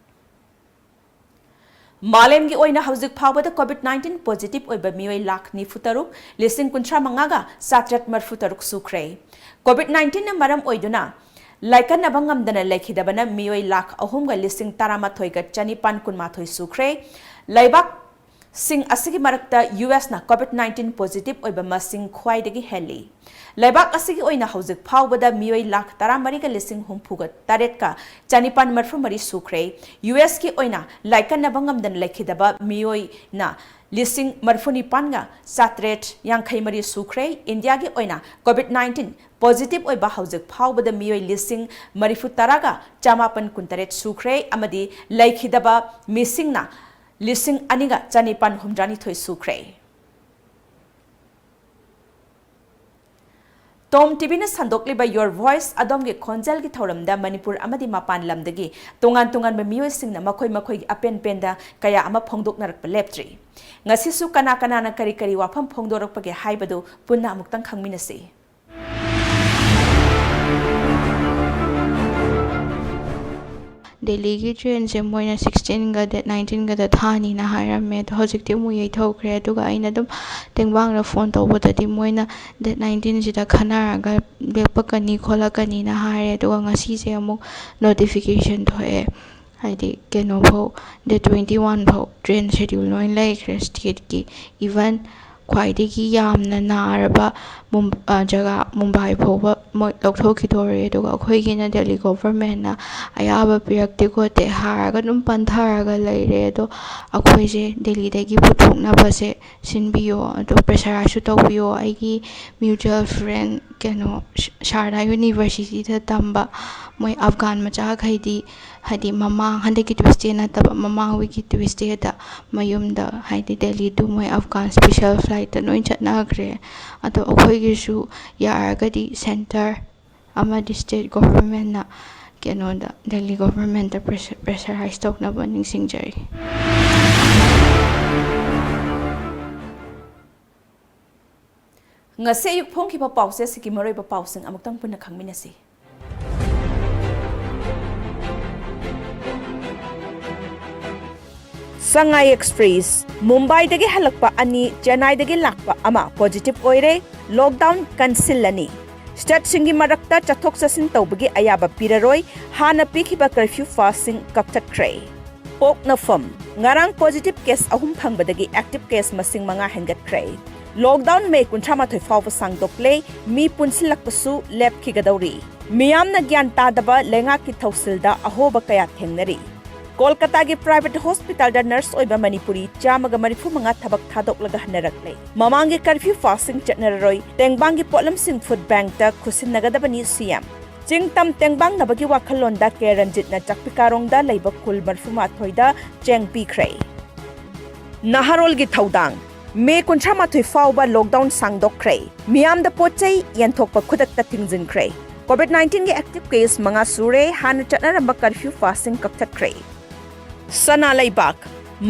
ꯃꯥꯂꯦꯝꯒꯤ ꯑꯣꯏꯅ ꯍꯧꯖꯤꯛ ꯐꯥꯎꯕꯗ COVID nineteen positive ꯑꯣꯏꯕ ꯃꯤꯑꯣꯏ ꯂꯥꯈ ꯅꯤꯐꯨ ꯇꯔꯨꯛ, ꯂꯤꯁꯤꯡ ꯀꯨꯟꯊ꯭ꯔꯥ ꯃꯉꯥꯒ ꯆꯥꯇ꯭ꯔꯦꯠ ꯃꯔꯤꯐꯨ ꯇꯔꯨꯛ ꯁꯨꯈ꯭ꯔꯦ꯫ COVID nineteenꯅ ꯃꯔꯝ ꯑꯣꯏꯗꯨꯅ ꯂꯥꯏꯀꯠꯅꯕ ꯉꯝꯗꯅ ꯂꯩꯈꯤꯗꯕꯅ ꯃꯤꯑꯣꯏ ꯂꯥꯈ ꯑꯍꯨꯝꯒ ꯂꯤꯁꯤꯡ ꯇꯔꯥꯃꯥꯊꯣꯏꯒ ꯆꯅꯤꯄꯥꯟ ꯀꯨꯟꯃꯥꯊꯣꯏ ꯁꯨꯈ꯭ꯔꯦ꯫ ꯂꯩꯕꯥꯛꯁꯤꯡ ꯑꯁꯤꯒꯤ ꯃꯔꯛꯇ ꯌꯨ ꯑꯦꯁꯅ COVID nineteen positive ꯑꯣꯏꯕ ꯃꯁꯤꯡ ꯈ꯭ꯋꯥꯏꯗꯒꯤ ꯍꯦꯜꯂꯤ꯫ ꯂꯩꯕꯥꯛ ꯑꯁꯤꯒꯤ ꯑꯣꯏꯅ ꯍꯧꯖꯤꯛ ꯐꯥꯎꯕꯗ ꯃꯤꯑꯣꯏ ꯂꯥꯈ ꯇꯔꯥꯃꯔꯤꯒ ꯂꯤꯁꯤꯡ ꯍꯨꯝꯐꯨꯒ ꯇꯔꯦꯠꯀ ꯆꯅꯤꯄꯥꯟ ꯃꯔꯤꯐꯨ ꯃꯔꯤ ꯁꯨꯈ꯭ꯔꯦ꯫ ꯌꯨ ꯑꯦꯁꯀꯤ ꯑꯣꯏꯅ ꯂꯥꯏꯀꯠꯅꯕ ꯉꯝꯗꯅ ꯂꯩꯈꯤꯗꯕ ꯃꯤꯑꯣꯏꯅ ꯂꯤꯁꯤꯡ ꯃꯔꯤꯐꯨ ꯅꯤꯄꯥꯟꯒ ꯆꯥꯇ꯭ꯔꯦꯠ ꯌꯥꯡꯈꯩ ꯃꯔꯤ ꯁꯨꯈ꯭ꯔꯦ꯫ ꯏꯟꯗꯤꯌꯥꯒꯤ ꯑꯣꯏꯅ COVID nineteen positive ꯑꯣꯏꯕ ꯍꯧꯖꯤꯛ ꯐꯥꯎꯕꯗ ꯃꯤꯑꯣꯏ ꯂꯤꯁꯤꯡ ꯃꯔꯤꯐꯨ ꯇꯔꯥꯒ ꯆꯃꯥꯄꯟ ꯀꯨꯟꯇꯔꯦꯠ ꯁꯨꯈ꯭ꯔꯦ ꯑꯃꯗꯤ ꯂꯩꯈꯤꯗꯕ ꯃꯤꯁꯤꯡꯅ ꯂꯤꯁꯤꯡ ꯑꯅꯤꯒ ꯆꯅꯤꯄꯥꯟ ꯍꯨꯝꯗ꯭ꯔꯥꯅꯤꯊꯣꯏ ꯁꯨꯈ꯭ꯔꯦ꯫ ꯇꯣꯝ ꯇꯤꯚꯤꯅ ꯁꯟꯗꯣꯛꯂꯤꯕ Your Voice, ꯑꯗꯣꯝꯒꯤ ꯈꯣꯟꯖꯦꯜꯒꯤ ꯊꯧꯔꯝꯗ ꯃꯅꯤꯄꯨꯔ ꯑꯃꯗꯤ ꯃꯄꯥꯟ ꯂꯝꯗꯒꯤ ꯇꯣꯉꯥꯟ ꯇꯣꯉꯥꯟꯕ ꯃꯤꯑꯣꯏꯁꯤꯡꯅ ꯃꯈꯣꯏ ꯃꯈꯣꯏꯒꯤ ꯑꯄꯦꯟ ꯄꯦꯟꯗ ꯀꯌꯥ ꯑꯃ ꯐꯣꯡꯗꯣꯛꯅꯔꯛꯄ ꯂꯦꯞꯇ꯭ꯔꯤ꯫ ꯉꯁꯤꯁꯨ ꯀꯅꯥ ꯀꯅꯥꯅ ꯀꯔꯤ ꯀꯔꯤ ꯋꯥꯐꯝ ꯐꯣꯡꯗꯣꯔꯛꯄꯒꯦ ꯍꯥꯏꯕꯗꯨ ꯄꯨꯟꯅ ꯑꯃꯨꯛꯇꯪ ꯈꯪꯃꯤꯟꯅꯁꯤ꯫ ꯗꯦꯜꯂꯤꯒꯤ ꯇ꯭ꯔꯦꯟꯁꯦ ꯃꯣꯏꯅ ꯁꯤꯛꯁꯇꯤꯟꯒ ꯗꯦꯠ ꯅꯥꯏꯟꯇꯤꯟꯒꯗ ꯊꯥꯅꯤꯅ ꯍꯥꯏꯔꯝꯃꯦ꯫ ꯑꯗꯣ ꯍꯧꯖꯤꯛꯇꯤ ꯑꯃꯨꯛ ꯌꯩꯊꯣꯛꯈ꯭ꯔꯦ꯫ ꯑꯗꯨꯒ ꯑꯩꯅ ꯑꯗꯨꯝ ꯇꯦꯡꯕꯥꯡꯗ ꯐꯣꯟ ꯇꯧꯕꯗꯗꯤ ꯃꯣꯏꯅ ꯗꯦꯠ ꯅꯥꯏꯟꯇꯤꯟꯁꯤꯗ ꯈꯟꯅꯔꯒ ꯂꯦꯞꯄꯛꯀꯅꯤ ꯈꯣꯠꯂꯛꯀꯅꯤꯅ ꯍꯥꯏꯔꯦ꯫ ꯑꯗꯨꯒ ꯉꯁꯤꯁꯦ ꯑꯃꯨꯛ ꯅꯣꯇꯤꯐꯤꯀꯦꯁꯟ ꯊꯣꯛꯑꯦ, ꯍꯥꯏꯗꯤ ꯀꯩꯅꯣꯐꯥꯎ, ꯗꯦꯠ ꯇ꯭ꯋꯦꯟꯇꯤ ꯋꯥꯟ ꯐꯥꯎ ꯇ꯭ꯔꯦꯟ ꯁꯦꯗ꯭ꯌꯨꯜ ꯂꯣꯏ ꯂꯩꯈ꯭ꯔꯦ ꯁ꯭ꯇꯦꯠꯀꯤ꯫ ꯏꯚꯟ ꯈ꯭ꯋꯥꯏꯗꯒꯤ ꯌꯥꯝꯅ ꯅꯥꯔꯕ ꯃꯨꯝ-, ꯑ, ꯖꯒꯥ ꯃꯨꯝꯕꯥꯏ ꯐꯥꯎꯕ ꯃꯣꯏ ꯂꯧꯊꯣꯛꯈꯤꯗꯣꯔꯦ꯫ ꯑꯗꯨꯒ ꯑꯩꯈꯣꯏꯒꯤꯅ ꯗꯦꯜꯂꯤ ꯒꯣꯚꯔꯃꯦꯟꯅ ꯑꯌꯥꯕ ꯄꯤꯔꯛꯇꯦ ꯈꯣꯠꯇꯦ ꯍꯥꯏꯔꯒ ꯑꯗꯨꯝ ꯄꯟꯊꯔꯒ ꯂꯩꯔꯦ꯫ ꯑꯗꯣ ꯑꯩꯈꯣꯏꯁꯦ ꯗꯦꯜꯂꯤꯗꯒꯤ ꯄꯨꯊꯣꯛꯅꯕꯁꯦ ꯁꯤꯟꯕꯤꯌꯣ, ꯑꯗꯣ ꯄ꯭ꯔꯦꯁꯔꯥꯏꯁꯁꯨ ꯇꯧꯕꯤꯌꯣ꯫ ꯑꯩꯒꯤ mutual friend, ꯀꯩꯅꯣ, ꯁ-, ꯁꯥꯔꯗꯥ ꯌꯨꯅꯤꯚꯔꯁꯤꯇꯤꯗ ꯇꯝꯕ ꯃꯣꯏ ꯑꯐꯒꯥꯟ ꯃꯆꯥꯈꯩꯗꯤ, ꯍꯥꯏꯗꯤ ꯃꯃꯥꯡ, ꯍꯟꯗꯛꯀꯤ ꯇ꯭ꯌꯨꯁꯗꯦ ꯅꯠꯇꯕ, ꯃꯃꯥꯡ ꯋꯤꯛꯀꯤ ꯇ꯭ꯌꯨꯁꯗꯦꯗ ꯃꯌꯨꯝꯗ, ꯍꯥꯏꯗꯤ ꯗꯦꯜꯂꯤ to ꯃꯣꯏ ꯑꯐꯒꯥꯟ ꯁ꯭ꯄꯦꯁꯦꯜ ꯐ꯭ꯂꯥꯏꯠꯇ ꯂꯣꯏ ꯆꯠꯅꯈ꯭ꯔꯦ꯫ ꯑꯗꯣ ꯑꯩꯈꯣꯏꯒꯤꯁꯨ ꯌꯥꯔꯒꯗꯤ ꯁꯦꯟꯇꯔ ꯑꯃꯗꯤ ꯁ꯭ꯇꯦꯠ ꯒꯣꯚꯔꯃꯦꯟꯅ ꯀꯩꯅꯣꯗ, ꯗꯦꯜꯂꯤ ꯒꯣꯚꯔꯃꯦꯟꯗ ꯄ꯭ꯔꯦꯁꯔ-, ꯄ꯭ꯔꯦꯁꯔꯥꯏꯁ ꯇꯧꯅꯕ ꯅꯤꯡꯁꯤꯡꯖꯔꯤ꯫ ꯉꯁꯤ ꯑꯌꯨꯛ ꯐꯣꯡꯈꯤꯕ ꯄꯥꯎꯆꯦꯁꯤꯒꯤ ꯃꯔꯨꯑꯣꯏꯕ ꯄꯥꯎꯁꯤꯡ ꯑꯃꯨꯛꯇꯪ ꯄꯨꯟꯅ ꯈꯪꯃꯤꯟꯅꯁꯤ꯫ ꯆꯉꯥꯏ ꯑꯦꯛꯁꯄ꯭ꯔꯦꯁ, ꯃꯨꯝꯕꯥꯏꯗꯒꯤ ꯍꯜꯂꯛꯄ ꯑꯅꯤ, ꯆꯦꯟꯅꯥꯏꯗꯒꯤ ꯂꯥꯛꯄ ꯑꯃ positive ꯑꯣꯏꯔꯦ꯫ Lockdown ꯀꯟꯁꯤꯜꯂꯅꯤ꯫ Stateꯁꯤꯡꯒꯤ ꯃꯔꯛꯇ ꯆꯠꯊꯣꯛ ꯆꯠꯁꯤꯟ ꯇꯧꯕꯒꯤ ꯑꯌꯥꯕ ꯄꯤꯔꯔꯣꯏ꯫ ꯍꯥꯟꯅ ꯄꯤꯈꯤꯕ curfew passꯁꯤꯡ ꯀꯛꯊꯠꯈ꯭ꯔꯦ꯫ ꯄꯣꯛꯅꯐꯝ, ꯉꯔꯥꯡ positive case ꯑꯍꯨꯝ ꯐꯪꯕꯗꯒꯤ active case ꯃꯁꯤꯡ ꯃꯉꯥ ꯍꯦꯟꯒꯠꯈ꯭ꯔꯦ꯫ Lockdown May ꯀꯨꯟꯊ꯭ꯔꯥ ꯃꯥꯊꯣꯏ ꯐꯥꯎꯕ ꯁꯥꯡꯗꯣꯛꯂꯦ꯫ ꯃꯤ ꯄꯨꯟꯁꯤꯜꯂꯛꯄꯁꯨ ꯂꯦꯞꯈꯤꯒꯗꯧꯔꯤ꯫ ꯃꯤꯌꯥꯝꯅ ꯒ꯭ꯌꯥꯟ ꯇꯥꯗꯕ ꯂꯩꯉꯥꯛꯀꯤ ꯊꯧꯁꯤꯜꯗ ꯑꯍꯣꯕ ꯀꯌꯥ ꯊꯦꯡꯅꯔꯤ꯫ ꯀꯣꯜꯀꯇꯥꯒꯤ private hospitalꯗ nurse ꯑꯣꯏꯕ ꯃꯅꯤꯄꯨꯔꯤ ꯆꯥꯝꯃꯒ ꯃꯔꯤꯐꯨ ꯃꯉꯥ ꯊꯕꯛ ꯊꯥꯗꯣꯛꯂꯒ ꯍꯟꯅꯔꯛꯂꯦ꯫ ꯃꯃꯥꯡꯒꯤ curfew passꯁꯤꯡ ꯆꯠꯅꯔꯔꯣꯏ꯫ ꯇꯦꯡꯕꯥꯡꯒꯤ ꯄꯣꯠꯂꯝꯁꯤꯡ food bankꯇ ꯈꯨꯠꯁꯤꯟꯅꯒꯗꯕꯅꯤ CM꯫ ꯆꯤꯡ ꯇꯝ ꯇꯦꯡꯕꯥꯡꯅꯕꯒꯤ ꯋꯥꯈꯜꯂꯣꯟꯗ ꯀꯦ ꯔꯟꯖꯤꯠꯅ ꯆꯥꯛꯄꯤꯀꯥꯔꯣꯡꯗ ꯂꯩꯕ ꯈꯨꯜ ꯃꯔꯤꯐꯨ ꯃꯥꯊꯣꯏꯗ ꯆꯦꯡ ꯄꯤꯈ꯭ꯔꯦ꯫ ꯅꯍꯥꯔꯣꯜꯒꯤ ꯊꯧꯗꯥꯡ꯫ May ꯀꯨꯟꯊ꯭ꯔꯥ ꯃꯥꯊꯣꯏ ꯐꯥꯎꯕ lockdown ꯁꯥꯡꯗꯣꯛꯈ꯭ꯔꯦ꯫ ꯃꯤꯌꯥꯝꯗ ꯄꯣꯠ ꯆꯩ ꯌꯦꯟꯊꯣꯛꯄ ꯈꯨꯗꯛꯇ ꯊꯤꯡꯖꯤꯟꯈ꯭ꯔꯦ꯫ COVID nineteenꯒꯤ active case ꯃꯉꯥ ꯁꯨꯔꯦ꯫ ꯍꯥꯟꯅ ꯆꯠꯅꯔꯝꯕ curfew passꯁꯤꯡ ꯀꯛꯊꯠꯈ꯭ꯔꯦ꯫ ꯁꯅꯥ ꯂꯩꯕꯥꯛ꯫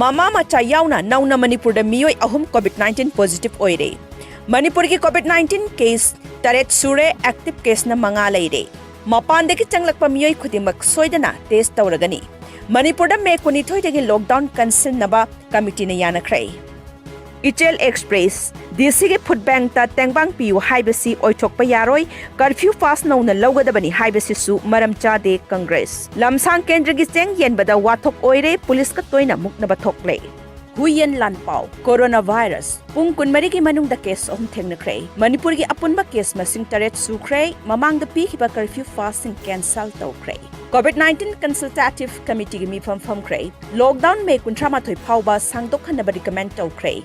ꯃꯃꯥ ꯃꯆꯥ ꯌꯥꯎꯅ ꯅꯧꯅ ꯃꯅꯤꯄꯨꯔꯗ ꯃꯤꯑꯣꯏ ꯑꯍꯨꯝ COVID nineteen positive ꯑꯣꯏꯔꯦ꯫ ꯃꯅꯤꯄꯨꯔꯒꯤ COVID nineteen case ꯇꯔꯦꯠ ꯁꯨꯔꯦ, active caseꯅ ꯃꯉꯥ ꯂꯩꯔꯦ꯫ ꯃꯄꯥꯟꯗꯒꯤ ꯆꯪꯂꯛꯄ ꯃꯤꯑꯣꯏ ꯈꯨꯗꯤꯡꯃꯛ ꯁꯣꯏꯗꯅ test ꯇꯧꯔꯒꯅꯤ꯫ ꯃꯅꯤꯄꯨꯔꯗ May ꯀꯨꯟꯅꯤꯊꯣꯏꯗꯒꯤ lockdown ꯀꯟꯁꯤꯟꯅꯕ committeeꯅ ꯌꯥꯅꯈ꯭ꯔꯦ꯫ ꯏꯆꯦꯜ ꯑꯦꯛꯁꯄ꯭ꯔꯦꯁ, DCꯒꯤ food bankꯇ ꯇꯦꯡꯕꯥꯡ ꯄꯤꯌꯨ ꯍꯥꯏꯕꯁꯤ ꯑꯣꯏꯊꯣꯛꯄ ꯌꯥꯔꯣꯏ꯫ Curfew pass ꯅꯧꯅ ꯂꯧꯒꯗꯕꯅꯤ ꯍꯥꯏꯕꯁꯤꯁꯨ ꯃꯔꯝ ꯆꯥꯗꯦ ꯀꯪꯒ꯭ꯔꯦꯁ꯫ ꯂꯝꯁꯥꯡ ꯀꯦꯟꯗ꯭ꯔꯒꯤ ꯆꯦꯡ ꯌꯦꯟꯕꯗ ꯋꯥꯊꯣꯛ ꯑꯣꯏꯔꯦ, ꯄꯨꯂꯤꯁꯀ ꯇꯣꯏꯅ ꯃꯨꯛꯅꯕ ꯊꯣꯛꯂꯦ꯫ ꯍꯨꯏꯌꯦꯟ ꯂꯥꯟꯄꯥꯎ꯫ Coronavirus꯫ ꯄꯨꯡ ꯀꯨꯟꯃꯔꯤꯒꯤ ꯃꯅꯨꯡꯗ case ꯑꯍꯨꯝ ꯊꯦꯡꯅꯈ꯭ꯔꯦ꯫ ꯃꯅꯤꯄꯨꯔꯒꯤ ꯑꯄꯨꯟꯕ case ꯃꯁꯤꯡ ꯇꯔꯦꯠ ꯁꯨꯈ꯭ꯔꯦ꯫ ꯃꯃꯥꯡꯗ ꯄꯤꯈꯤꯕ curfew passꯁꯤꯡ cancel ꯇꯧꯈ꯭ꯔꯦ꯫ COVID nineteen consultative committeeꯒꯤ ꯃꯤꯐꯝ ꯐꯝꯈ꯭ꯔꯦ꯫ Lockdown May ꯀꯨꯟꯊ꯭ꯔꯥ ꯃꯥꯊꯣꯏ ꯐꯥꯎꯕ ꯁꯥꯡꯗꯣꯛꯍꯟꯅꯕ recommend ꯇꯧꯈ꯭ꯔꯦ꯫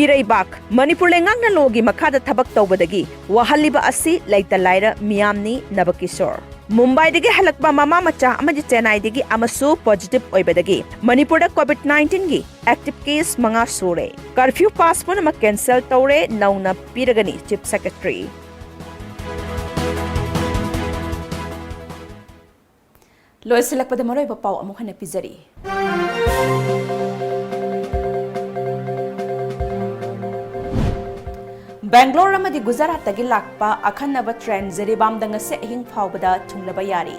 ꯏꯔꯩꯕꯥꯛ꯫ ꯃꯅꯤꯄꯨꯔ ꯂꯩꯉꯥꯛꯅ lawꯒꯤ ꯃꯈꯥꯗ ꯊꯕꯛ ꯇꯧꯕꯗꯒꯤ ꯋꯥꯍꯜꯂꯤꯕ ꯑꯁꯤ ꯂꯩꯇ ꯂꯥꯏꯔ ꯃꯤꯌꯥꯝꯅꯤ, ꯅꯕꯀꯤꯁꯣꯔ꯫ ꯃꯨꯝꯕꯥꯏꯗꯒꯤ ꯍꯜꯂꯛꯄ ꯃꯃꯥ ꯃꯆꯥ ꯑꯃꯗꯤ ꯆꯦꯟꯅꯥꯏꯗꯒꯤ ꯑꯃꯁꯨ positive ꯑꯣꯏꯕꯗꯒꯤ ꯃꯅꯤꯄꯨꯔꯗ COVID nineteenꯒꯤ active case ꯃꯉꯥ ꯁꯨꯔꯦ꯫ Curfew pass ꯄꯨꯝꯅꯃꯛ cancel ꯇꯧꯔꯦ, ꯅꯧꯅ ꯄꯤꯔꯒꯅꯤ, Chief Secretary꯫ ꯂꯣꯏꯁꯤꯜꯂꯛꯄꯗ ꯃꯔꯨꯑꯣꯏꯕ ꯄꯥꯎ ꯑꯃꯨꯛ ꯍꯟꯅ ꯄꯤꯖꯔꯤ꯫ ꯕꯦꯡꯒ꯭ꯂꯣꯔ ꯑꯃꯗꯤ ꯒꯨꯖꯔꯥꯠꯇꯒꯤ ꯂꯥꯛꯄ ꯑꯈꯟꯅꯕ train ꯖꯤꯔꯤꯕꯥꯝꯗ ꯉꯁꯤ ꯑꯍꯤꯡ ꯐꯥꯎꯕꯗ ꯊꯨꯡꯂꯕ ꯌꯥꯔꯤ꯫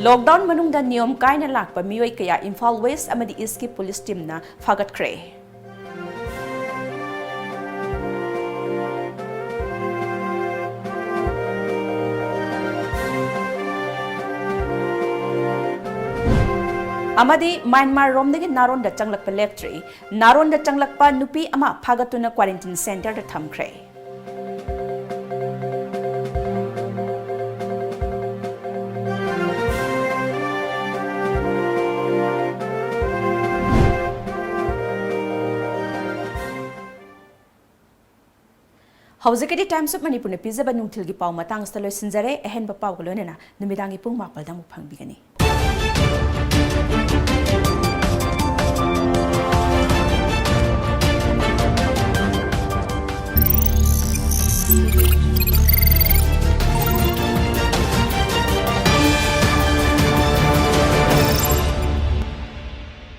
Lockdown ꯃꯅꯨꯡꯗ ꯅꯤꯌꯣꯝ ꯀꯥꯏꯅ ꯂꯥꯛꯄ ꯃꯤꯑꯣꯏ ꯀꯌꯥ ꯏꯝꯐꯥꯜ ꯋꯦꯁ ꯑꯃꯗꯤ ꯏꯁꯀꯤ ꯄꯨꯂꯤꯁ ꯇꯤꯝꯅ ꯐꯥꯒꯠꯈ꯭ꯔꯦ꯫ ꯑꯃꯗꯤ ꯃ꯭ꯌꯥꯟꯃꯥꯔ ꯔꯣꯝꯗꯒꯤ ꯅꯥꯔꯣꯟꯗ ꯆꯪꯂꯛꯄ ꯂꯦꯞꯇ꯭ꯔꯤ꯫ ꯅꯥꯔꯣꯟꯗ ꯆꯪꯂꯛꯄ ꯅꯨꯄꯤ ꯑꯃ ꯐꯥꯒꯠꯇꯨꯅ quarantine centreꯗ ꯊꯝꯈ꯭ꯔꯦ꯫ ꯍꯧꯖꯤꯛꯀꯤꯗꯤ Times of Manipurꯅ ꯄꯤꯖꯕ ꯅꯨꯡꯊꯤꯜꯒꯤ ꯄꯥꯎ ꯃꯇꯥꯡ ꯑꯁꯤꯗ ꯂꯣꯏꯁꯤꯟꯖꯔꯦ꯫ ꯑꯍꯦꯟꯕ ꯄꯥꯎꯒ ꯂꯣꯏꯅꯅ ꯅꯨꯃꯤꯗꯥꯡꯒꯤ ꯄꯨꯡ ꯃꯥꯄꯜꯗ ꯑꯃꯨꯛ ꯐꯪꯕꯤꯒꯅꯤ꯫